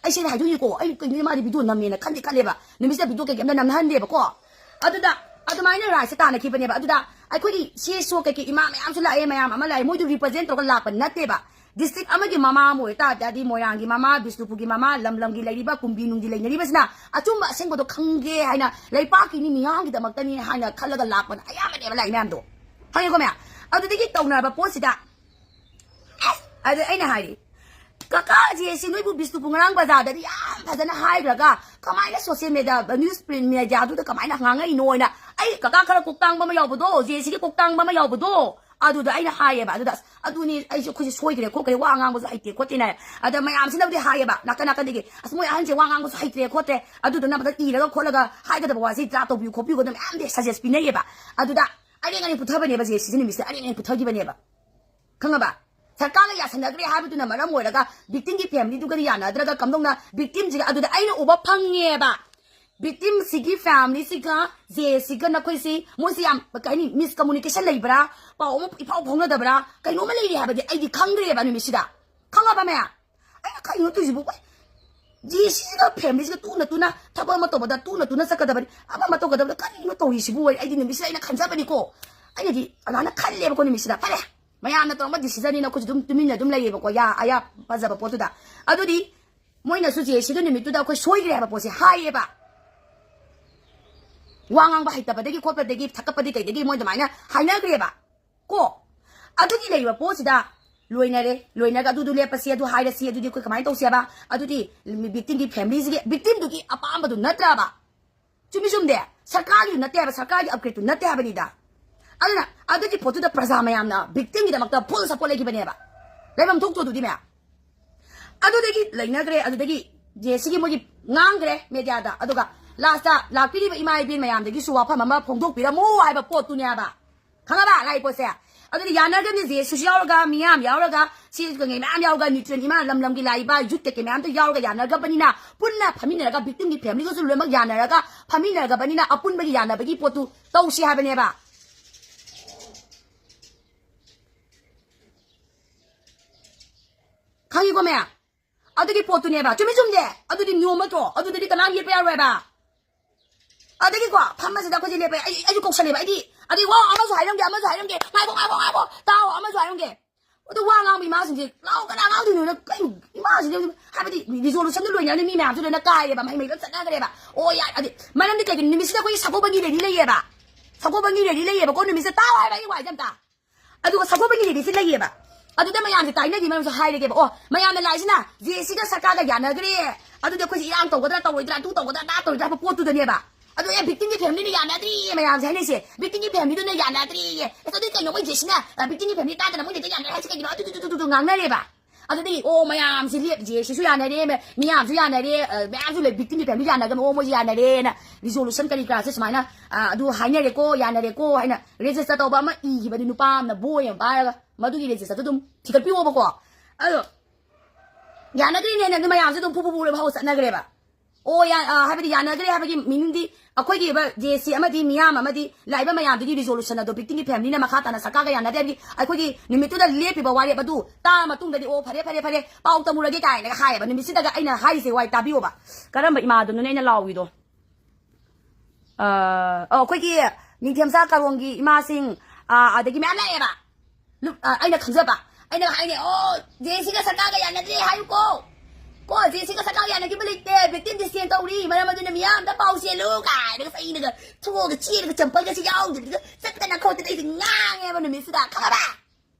ꯑꯩ ꯁꯤꯗ ꯍꯥꯏꯗꯣꯛꯏꯀꯣ, ꯑꯩ ꯀꯩꯅꯣ ꯃꯥꯗꯤ video ꯅꯝꯃꯦꯅ ꯈꯟꯗꯤ ꯈꯜꯂꯦꯕ, ꯅꯨꯃꯤꯠꯁꯤꯗ video ꯀꯩꯀꯩ ꯑꯝꯇ ꯅꯝꯍꯟꯗꯦꯕꯀꯣ꯫ ꯑꯗꯨꯗ ꯑꯗꯨꯃꯥꯏꯅ ꯔꯥꯏꯁꯦ ꯇꯥꯟꯅꯈꯤꯕꯅꯦꯕ꯫ ꯑꯗꯨꯗ ꯑꯩꯈꯣꯏꯒꯤ ꯁꯤ ꯑꯦꯁ ꯑꯣ ꯀꯩꯀꯩ ꯏꯃꯥ ꯃꯌꯥꯝꯁꯨ ꯂꯥꯛꯑꯦ, ꯃꯌꯥꯝ ꯑꯃ ꯂꯥꯛꯑꯦ, ꯃꯣꯏꯗꯨ represent ꯇꯧꯔꯒ ꯂꯥꯛꯄ ꯅꯠꯇꯦꯕ꯫ ꯗꯤꯁꯇ꯭ꯔꯤꯛ ꯑꯃꯒꯤ ꯃꯃꯥ ꯑꯃ ꯑꯣꯏ ꯇꯥꯔꯗꯤ, ꯃꯣꯏꯔꯥꯡꯒꯤ ꯃꯃꯥ, ꯕꯤꯁꯅꯨꯄꯨꯔꯒꯤ ꯃꯃꯥ, ꯂꯝ ꯂꯝꯒꯤ ꯂꯩꯔꯤꯕ ꯀꯨꯝꯕꯤ ꯅꯨꯡꯕꯤ ꯂꯩꯅꯔꯤꯕꯁꯤꯅ ꯑꯆꯨꯝꯕ ꯑꯁꯦꯡꯕꯗꯣ ꯈꯪꯒꯦ ꯍꯥꯏꯅ, ꯂꯩꯄꯥꯛꯀꯤꯅꯤ, ꯃꯤꯌꯥꯝꯒꯤꯗꯃꯛꯇꯅꯤ ꯍꯥꯏꯅ ꯈꯜꯂꯒ ꯂꯥꯛꯄꯅ ꯑꯌꯥꯝꯕꯅꯦꯕ ꯂꯥꯛꯏ ꯃꯌꯥꯝꯗꯣ꯫ ꯈꯪꯉꯦꯀꯣ ꯃꯌꯥꯝ? ꯑꯗꯨꯗꯒꯤ ꯇꯧꯅꯔꯕ ꯄꯣꯠꯁꯤꯗ, ꯑꯁ! ꯑꯗ ꯑꯩꯅ ꯍꯥꯏꯔꯤ, "ꯀꯀꯥ, ꯖꯦ ꯁꯤ ꯅꯣꯏꯕꯨ ꯕꯤꯁꯅꯨꯄꯨꯔ ꯉꯔꯥꯡ ꯕꯖꯥꯔꯗꯗꯤ ꯌꯥꯝ ꯐꯖꯅ ꯍꯥꯏꯈ꯭ꯔꯒ ꯀꯃꯥꯏꯅ ꯁꯣꯁꯤꯌꯦꯜ ꯃꯦꯗꯤꯌꯥ, ꯅ꯭ꯌꯨꯁ ꯄ꯭ꯔꯤꯟꯠ ꯃꯦꯗꯤꯌꯥꯗꯨꯗ ꯀꯃꯥꯏꯅ ꯉꯥꯡꯉꯛꯏꯅꯣꯅ?" ꯑꯩ ꯀꯀꯥ ꯈꯔ ꯀꯣꯛꯇꯥꯡꯕ ꯑꯃ ꯌꯥꯎꯕꯗꯣ, ꯖꯦ ꯁꯤꯒꯤ ꯀꯣꯛꯇꯥꯡꯕ ꯑꯃ ꯌꯥꯎꯕꯗꯣ, ꯑꯗꯨꯗ ꯑꯩꯅ ꯍꯥꯏꯌꯦꯕ꯫ ꯑꯗꯨꯗ ꯑꯁ, "ꯑꯗꯨꯅꯤ, ꯑꯩꯁꯨ, ꯑꯩꯈꯣꯏꯁꯦ ꯁꯣꯏꯈ꯭ꯔꯦ ꯈꯣꯠꯈ꯭ꯔꯦ, ꯋꯥ ꯉꯥꯡꯕꯁꯨ ꯍꯩꯇꯦ ꯈꯣꯠꯇꯦꯅ ꯍꯥꯏ꯫" ꯑꯗ ꯃꯌꯥꯝꯁꯤꯅꯕꯨꯗꯤ ꯍꯥꯏꯌꯦꯕ, ꯅꯥꯀꯟ ꯅꯥꯀꯟꯗꯒꯤ, "ꯑꯁ, ꯃꯣꯏ ꯑꯍꯟꯁꯦ ꯋꯥ ꯉꯥꯡꯕꯁꯨ ꯍꯩꯇ꯭ꯔꯦ ꯈꯣꯠꯇ꯭ꯔꯦ, ꯑꯗꯨꯗꯨꯅ ꯐꯖꯅ ꯏꯔꯒ ꯈꯣꯠꯂꯒ ꯍꯥꯏꯒꯗꯕ ꯋꯥꯁꯤ ꯗ꯭ꯔꯥ ꯇꯧꯕꯤꯌꯨ ꯈꯣꯠꯄꯤꯌꯨ" ꯑꯗꯨꯝ ꯃꯌꯥꯝꯗꯤ ꯁꯖꯦꯁ ꯄꯤꯅꯩꯌꯦꯕ꯫ ꯑꯗꯨꯗ ꯑꯔꯦꯡ ꯑꯔꯦꯡ ꯄꯨꯊꯕꯅꯦꯕ, ꯖꯦ ꯁꯤꯁꯤ ꯅꯨꯃꯤꯠꯁꯤꯗ ꯑꯔꯦꯡ ꯑꯔꯦꯡ ꯄꯨꯊꯈꯤꯕꯅꯦꯕ꯫ ꯈꯪꯉꯕ? ꯁꯔꯀꯥꯔꯒ ꯌꯥꯁꯟꯅꯗ꯭ꯔꯦ ꯍꯥꯏꯕꯗꯨꯅ ꯃꯔꯝ ꯑꯣꯏꯔꯒ ꯚꯤꯛꯇꯤꯝꯒꯤ ꯐꯦꯃꯤꯂꯤꯗꯨꯒꯗꯤ ꯌꯥꯅꯗ꯭ꯔꯒ ꯀꯝꯗꯧꯅ ꯚꯤꯛꯇꯤꯝꯁꯤꯒ, ꯑꯗꯨꯗ ꯑꯩꯅ ꯎꯕ ꯐꯪꯉꯦꯕ꯫ ꯚꯤꯛꯇꯤꯝꯁꯤꯒꯤ ꯐꯦꯃꯤꯂꯤꯁꯤꯒ ꯖꯦ ꯁꯤꯒ ꯅꯈꯣꯏꯁꯤ, ꯃꯣꯏꯁꯤ ꯌꯥꯝ, ꯀꯩ ꯍꯥꯏꯅꯤ, ꯃꯤꯁꯀꯃꯨꯅꯤꯀꯦꯁꯟ ꯂꯩꯕ꯭ꯔꯥ, ꯄꯥꯎ ꯑꯃ ꯏꯐꯥꯎ ꯐꯥꯎꯅꯗꯕ꯭ꯔꯥ, ꯀꯩꯅꯣꯝꯃ ꯂꯩꯔꯤ ꯍꯥꯏꯕꯗꯤ ꯑꯩꯗꯤ ꯈꯪꯗ꯭ꯔꯦꯕ ꯅꯨꯃꯤꯠꯁꯤꯗ꯫ ꯈꯪꯉꯕ ꯃꯌꯥꯝ? ꯑꯩꯅ ꯀꯩꯅꯣ ꯇꯧꯔꯤꯁꯤꯕꯨ? ꯖꯦ ꯁꯤꯒ ꯐꯦꯃꯤꯂꯤꯁꯤꯒ ꯇꯨꯅ ꯇꯨꯅ ꯊꯕꯛ ꯑꯃ ꯇꯧꯕꯗ ꯇꯨꯅ ꯇꯨꯅ ꯆꯠꯀꯗꯕꯅꯤ, ꯑꯃ ꯑꯃ ꯇꯧꯒꯗꯕꯗ ꯀꯔꯤꯅꯣ ꯇꯧꯔꯤꯁꯤꯕꯨ? ꯑꯩꯗꯤ ꯅꯨꯃꯤꯠꯁꯤꯗ ꯑꯩꯅ ꯈꯟꯖꯕꯅꯤꯀꯣ, ꯑꯩꯅꯗꯤ ꯑꯗꯨꯃꯥꯏꯅ ꯈꯜꯂꯦꯕꯀꯣ ꯅꯨꯃꯤꯠꯁꯤꯗ꯫ ꯐꯔꯦ, ꯃꯌꯥꯝꯅ ꯇꯧꯔꯝꯕ ꯗꯤꯁꯤꯖꯟꯅꯤꯅ ꯑꯩꯈꯣꯏꯁꯨ ꯑꯗꯨꯝ ꯇꯨꯃꯤꯟꯅ ꯑꯗꯨꯝ ꯂꯩꯌꯦꯕꯀꯣ, ꯌꯥ, ꯑꯌꯥ, ꯐꯖꯕ ꯄꯣꯠꯇꯨꯗ꯫ ꯑꯗꯨꯗꯤ ꯃꯣꯏꯅꯁꯨ ꯖꯦ ꯁꯤꯗ ꯅꯨꯃꯤꯠꯇꯨꯗ ꯑꯩꯈꯣꯏ ꯁꯣꯏꯈ꯭ꯔꯦ ꯍꯥꯏꯕ ꯄꯣꯠꯁꯦ ꯍꯥꯏꯌꯦꯕ꯫ ꯋꯥ ꯉꯥꯡꯕ ꯍꯩꯇꯕꯗꯒꯤ ꯈꯣꯠꯄꯗꯒꯤ ꯊꯛꯀꯠꯄꯗꯤ ꯀꯩꯗꯒꯤ ꯃꯣꯏ ꯑꯗꯨꯃꯥꯏꯅ ꯍꯥꯏꯅꯈ꯭ꯔꯦꯕ ꯀꯣ꯫ ꯑꯗꯨꯒꯤ ꯂꯩꯔꯤꯕ ꯄꯣꯠꯁꯤꯗ ꯂꯣꯏꯅꯔꯦ, ꯂꯣꯏꯅꯔꯒ ꯑꯗꯨꯗꯨ ꯂꯦꯞꯄꯁꯤ, ꯑꯗꯨ ꯍꯥꯏꯔꯁꯤ, ꯑꯗꯨꯗꯤ ꯑꯩꯈꯣꯏ ꯀꯃꯥꯏꯅ ꯇꯧꯁꯦꯕ? ꯑꯗꯨꯗꯤ ꯚꯤꯛꯇꯤꯝꯒꯤ ꯐꯦꯃꯤꯂꯤꯁꯤꯒꯤ, ꯚꯤꯛꯇꯤꯝꯗꯨꯒꯤ ꯑꯄꯥꯝꯕꯗꯨ ꯅꯠꯇ꯭ꯔꯕ? ꯆꯨꯝꯃꯤ ꯆꯨꯝꯗꯦ? ꯁꯔꯀꯥꯔꯒꯤ ꯅꯠꯇꯦ ꯍꯥꯏꯕ, ꯁꯔꯀꯥꯔꯒꯤ ꯑꯞꯒ꯭ꯔꯦꯗꯇꯨ ꯅꯠꯇꯦ ꯍꯥꯏꯕꯅꯤꯗ꯫ ꯑꯗꯨꯅ ꯑꯗꯨꯒꯤ ꯄꯣꯠꯇꯨꯗ ꯄ꯭ꯔꯖꯥ ꯃꯌꯥꯝꯅ ꯚꯤꯛꯇꯤꯝꯒꯤꯗꯃꯛꯇ ꯐꯨꯜ ꯁꯞꯄꯣꯔꯠ ꯂꯩꯈꯤꯕꯅꯦꯕ꯫ ꯂꯩꯐꯝ ꯊꯣꯛꯇ꯭ꯔꯣ ꯑꯗꯨꯗꯤ ꯃꯌꯥꯝ? ꯑꯗꯨꯗꯒꯤ ꯂꯩꯅꯈ꯭ꯔꯦ, ꯑꯗꯨꯗꯒꯤ ꯖꯦ ꯁꯤꯒꯤ ꯃꯣꯏꯒꯤ ꯉꯥꯡꯈ꯭ꯔꯦ ꯃꯦꯗꯤꯌꯥꯗ, ꯑꯗꯨꯒ ꯂꯥꯁꯇ ꯂꯥꯛꯄꯤꯔꯤꯕ ꯏꯃꯥ ꯏꯕꯦꯟ ꯃꯌꯥꯝꯗꯒꯤꯁꯨ ꯋꯥꯐꯝ ꯑꯃ ꯐꯣꯡꯗꯣꯛꯄꯤꯔꯝꯃꯨ ꯍꯥꯏꯕ ꯄꯣꯠꯇꯨꯅꯦꯕ꯫ ꯈꯪꯉꯕ ꯂꯥꯛꯏ ꯄꯣꯠꯁꯦ? ꯑꯗꯨꯗꯤ ꯌꯥꯅꯔꯒꯅꯤ, ꯖꯦ ꯁꯤꯁꯨ ꯌꯥꯎꯔꯒ, ꯃꯤꯌꯥꯝ ꯌꯥꯎꯔꯒ, ꯁꯤ ꯀꯩꯀꯩ ꯃꯌꯥꯝ ꯌꯥꯎꯔꯒ, ꯅ꯭ꯌꯨꯇ꯭ꯔꯤꯌꯟ ꯏꯃꯥ, ꯂꯝ ꯂꯝꯒꯤ ꯂꯥꯛꯏꯕ ꯌꯨꯠ ꯀꯩꯀꯩ ꯃꯌꯥꯝꯗꯣ ꯌꯥꯎꯔꯒ ꯌꯥꯅꯔꯒꯕꯅꯤꯅ, ꯄꯨꯟꯅ ꯐꯝꯃꯤꯟꯅꯔꯒ, ꯚꯤꯛꯇꯤꯝꯒꯤ ꯐꯦꯃꯤꯂꯤꯒꯁꯨ ꯂꯣꯏꯅꯃꯛ ꯌꯥꯅꯔꯒ ꯐꯝꯃꯤꯟꯅꯔꯒꯕꯅꯤꯅ, ꯑꯄꯨꯟꯕꯒꯤ ꯌꯥꯅꯕꯒꯤ ꯄꯣꯠꯇꯨ ꯇꯧꯁꯤ ꯍꯥꯏꯕꯅꯦꯕ꯫ ꯈꯪꯉꯤꯀꯣ ꯃꯌꯥꯝ? ꯑꯗꯨꯒꯤ ꯄꯣꯠꯇꯨꯅꯦꯕ꯫ ꯆꯨꯝꯃꯤ ꯆꯨꯝꯗꯦ? ꯑꯗꯨꯗꯤ ꯅꯤꯌꯣꯝ ꯅꯠꯇ꯭ꯔꯣ? ꯑꯗꯨꯗꯗꯤ ꯀꯅꯥꯝ ꯌꯦꯠꯄ ꯌꯥꯔꯣꯏꯕ꯫ ꯑꯗꯒꯤꯀꯣ, ꯐꯝꯕꯁꯤꯗ ꯑꯩꯈꯣꯏꯁꯦ ꯂꯦꯞꯄꯦ꯫ ꯑꯩ, ꯑꯩꯁꯨ ꯀꯧꯁꯜꯂꯦꯕ꯫ ꯑꯩꯗꯤ, ꯑꯗꯩ, "ꯋꯥ, ꯑꯃꯁꯨ ꯍꯥꯏꯔꯝꯒꯦ, ꯑꯃꯁꯨ ꯍꯥꯏꯔꯝꯒꯦ꯫ ꯉꯥꯏꯈꯣ, ꯉꯥꯏꯈꯣ, ꯉꯥꯏꯈꯣ꯫ ꯇꯥꯎ, ꯑꯃꯁꯨ ꯍꯥꯏꯔꯝꯒꯦ꯫ ꯑꯗꯣ ꯋꯥ ꯉꯥꯡꯕ ꯏꯃꯥꯁꯤꯡꯁꯦ ꯂꯥꯎ ꯀꯅꯥ ꯉꯥꯡꯗꯣꯏꯅꯣꯅ ꯀꯩꯅꯣ ꯏꯃꯥꯁꯤꯡꯁꯦ ꯍꯥꯏꯕꯗꯤ ꯔꯤꯖꯣꯂꯨꯁꯟꯗꯣ ꯂꯣꯏꯅꯔꯅꯤ ꯃꯤ ꯃꯌꯥꯝꯁꯨ ꯂꯣꯏꯅ ꯀꯥꯏꯌꯦꯕ ꯃꯍꯩ ꯃꯍꯩ ꯂꯣꯏ ꯆꯠꯅꯈ꯭ꯔꯦꯕ꯫ ꯑꯣ ꯌꯥꯏ ꯑꯗꯤ ꯃꯔꯝꯗꯤ ꯀꯩꯒꯤꯅꯣ ꯅꯨꯃꯤꯠꯁꯤꯗ ꯑꯩꯈꯣꯏꯒꯤ ꯁꯒꯣꯜꯕꯟꯒꯤ ꯔꯦꯂꯤ ꯂꯩꯌꯦꯕ꯫ ꯁꯒꯣꯜꯕꯟꯒꯤ ꯔꯦꯂꯤ ꯂꯩꯌꯦꯕꯀꯣ ꯅꯨꯃꯤꯠꯁꯤꯗ ꯇꯥꯎ ꯍꯥꯏꯕ ꯑꯩ ꯋꯥꯏꯁꯦ ꯑꯝꯇ꯫ ꯑꯗꯨꯒ ꯁꯒꯣꯜꯕꯟꯒꯤ ꯔꯦꯂꯤꯁꯤ ꯂꯩꯌꯦꯕ꯫ ꯑꯗꯨꯗ ꯃꯌꯥꯝꯁꯦ ꯇꯥꯏꯅꯈꯤ ꯃꯔꯝꯁꯨ ꯍꯥꯏꯔꯒꯦꯕ꯫ ꯑꯣ ꯃꯌꯥꯝꯅ ꯂꯥꯛꯏꯁꯤꯅ ꯖꯦ ꯁꯤꯒ ꯁꯔꯀꯥꯔꯒ ꯌꯥꯅꯈ꯭ꯔꯦ꯫ ꯑꯗꯨꯗꯤ ꯑꯩꯈꯣꯏꯁꯦ ꯏꯔꯥꯡ ꯇꯧꯒꯗ꯭ꯔꯥ ꯇꯧꯔꯣꯏꯗ꯭ꯔꯥ ꯑꯗꯨ ꯇꯧꯒꯗ꯭ꯔꯥ ꯑꯗꯥ ꯇꯧꯔꯣꯏꯗ꯭ꯔꯥ ꯍꯥꯏꯕ ꯄꯣꯠꯇꯨꯗꯅꯦꯕ꯫ ꯑꯗꯣ ꯑꯦ ꯕꯤꯛꯇꯤꯝꯒꯤ ꯐꯦꯃꯤꯂꯤꯅ ꯌꯥꯅꯗ꯭ꯔꯤꯌꯦ ꯃꯌꯥꯝꯁꯦ ꯍꯥꯏꯅꯩꯁꯦ ꯕꯤꯛꯇꯤꯝꯒꯤ ꯐꯦꯃꯤꯂꯤꯗꯨꯅ ꯌꯥꯅꯗ꯭ꯔꯤꯌꯦ꯫ ꯑꯁ ꯑꯗꯨꯗꯤ ꯀꯩꯅꯣ ꯃꯣꯏ ꯖꯦ ꯁꯤꯅ ꯕꯤꯛꯇꯤꯝꯒꯤ ꯐꯦꯃꯤꯂꯤ ꯇꯥꯗꯅ ꯃꯣꯏꯅ ꯍꯦꯛꯇ ꯌꯥꯅꯔꯦ ꯍꯥꯏꯁꯦ ꯀꯩꯒꯤꯅꯣ ꯑꯗꯨ ꯉꯥꯡꯅꯔꯦꯕ꯫ ꯑꯗꯨꯗꯒꯤ ꯑꯣ ꯃꯌꯥꯝꯁꯤ ꯂꯦꯞ ꯖꯦ ꯁꯤꯁꯨ ꯌꯥꯅꯔꯦ ꯃꯌꯥꯝꯁꯨ ꯌꯥꯅꯔꯦ ꯃꯌꯥꯝꯁꯨ ꯂꯩ ꯕꯤꯛꯇꯤꯝꯒꯤ ꯐꯦꯃꯤꯂꯤ ꯌꯥꯅꯒꯅꯨ ꯑꯣ ꯃꯣꯏꯁꯨ ꯌꯥꯅꯔꯦꯅ ꯔꯤꯖꯣꯂꯨꯁꯟ ꯀꯔꯤ ꯀꯔꯥꯁꯦ ꯁꯨꯃꯥꯏꯅ ꯑꯗꯨ ꯍꯥꯏꯅꯔꯦꯀꯣ ꯌꯥꯅꯔꯦꯀꯣ ꯍꯥꯏꯅ ꯔꯦꯖꯤꯁꯇꯔ ꯇꯧꯕ ꯑꯃ ꯏꯈꯤꯕꯅꯤ ꯅꯨꯄꯥ ꯑꯃꯅ ꯕꯣꯏ ꯑꯃ ꯄꯥꯏꯔꯒ꯫ ꯃꯗꯨꯒꯤ ꯔꯦꯖꯤꯁꯇꯔꯗꯨ ꯑꯗꯨꯝ ꯊꯤꯒꯠꯄꯤꯌꯣꯕꯀꯣ꯫ ꯑꯗꯣ ꯌꯥꯅꯗ꯭ꯔꯤꯅꯦꯅ ꯑꯗꯨ ꯃꯌꯥꯝꯁꯦ ꯑꯗꯨꯝ ꯐꯨ ꯐꯨ ꯐꯨ ꯍꯧ ꯆꯠꯅꯈ꯭ꯔꯦꯕ꯫ ꯑꯣ ꯌꯥ- ꯑ, ꯍꯥꯏꯕꯗꯤ ꯌꯥꯅꯈ꯭ꯔꯦ ꯍꯥꯏꯕꯒꯤ ꯃꯤꯅꯤꯡꯗꯤ ꯑꯩꯈꯣꯏꯒꯤ ꯖꯦ ꯁꯤ ꯑꯃꯗꯤ ꯃꯤꯌꯥꯝ ꯑꯃꯗꯤ ꯂꯥꯛꯏꯕ ꯃꯌꯥꯝꯗꯨꯒꯤ ꯔꯤꯖꯣꯂꯨꯁꯟ ꯑꯗꯣ ꯕꯤꯛꯇꯤꯝꯒꯤ ꯐꯦꯃꯤꯂꯤꯅ ꯃꯈꯥ ꯇꯥꯅ ꯁꯔꯀꯥꯔꯒ ꯌꯥꯅꯗꯦ ꯍꯥꯏꯕꯒꯤ ꯑꯩꯈꯣꯏꯒꯤ ꯅꯨꯃꯤꯠꯇꯨꯗ ꯂꯦꯞꯄꯤꯕ ꯋꯥꯔꯦꯞ ꯑꯗꯨ ꯇꯥꯔ ꯃꯇꯨꯡꯗꯗꯤ ꯑꯣ ꯐꯔꯦ ꯐꯔꯦ ꯐꯔꯦ ꯄꯥꯎ ꯇꯝꯃꯨꯔꯒꯦ ꯀꯥꯏꯅꯒ ꯍꯥꯏꯌꯦꯕ ꯅꯨꯃꯤꯠꯁꯤꯗꯒ ꯑꯩꯅ ꯍꯥꯏꯔꯤꯁꯦ ꯋꯥꯏ ꯇꯥꯕꯤꯌꯣꯕ꯫ ꯀꯔꯝꯕ ꯏꯃꯥꯗꯨꯅꯣꯅꯦ ꯑꯩꯅ ꯂꯥꯎꯏꯗꯣ? ꯑ, ꯑꯣ, ꯑꯩꯈꯣꯏꯒꯤ ꯅꯤꯡꯊꯦꯝꯆꯥ ꯀꯥꯔꯣꯡꯒꯤ ꯏꯃꯥꯁꯤꯡ ꯑ, ꯑꯗꯒꯤ ꯃꯌꯥꯝ ꯂꯥꯛꯑꯦꯕ꯫ ꯂꯨꯞ- ꯑ, ꯑꯩꯅ ꯈꯪꯖꯕ ꯑꯩꯅ ꯍꯥꯏꯅꯦ ꯑꯣ ꯖꯦ ꯁꯤꯒ ꯁꯔꯀꯥꯔꯒ ꯌꯥꯅꯗ꯭ꯔꯦ ꯍꯥꯏꯌꯨꯀꯣ꯫ ꯀꯣ ꯖꯦ ꯁꯤꯒ ꯁꯔꯀꯥꯔꯒ ꯌꯥꯅꯈꯤꯕ ꯂꯩꯇꯦ ꯕꯤꯛꯇꯤꯝꯗꯤ ꯁꯦꯟ ꯇꯧꯔꯤ ꯃꯔꯝ ꯑꯗꯨꯅ ꯃꯤꯌꯥꯝꯗ ꯄꯥꯎ ꯆꯦꯜꯂꯨ ꯀꯥꯏꯅꯒ ꯆꯩꯅꯒ ꯊꯣꯛꯑꯒ ꯆꯦꯜꯂꯒ ꯆꯝꯄꯜꯒꯁꯤ ꯌꯥꯎꯗꯕꯤꯗ ꯆꯠꯇꯅ ꯈꯣꯠꯇꯅ ꯑꯩꯁꯦ ꯉꯥꯡꯉꯦꯕ ꯅꯨꯃꯤꯠꯁꯤꯗ ꯈꯪꯉꯕ꯫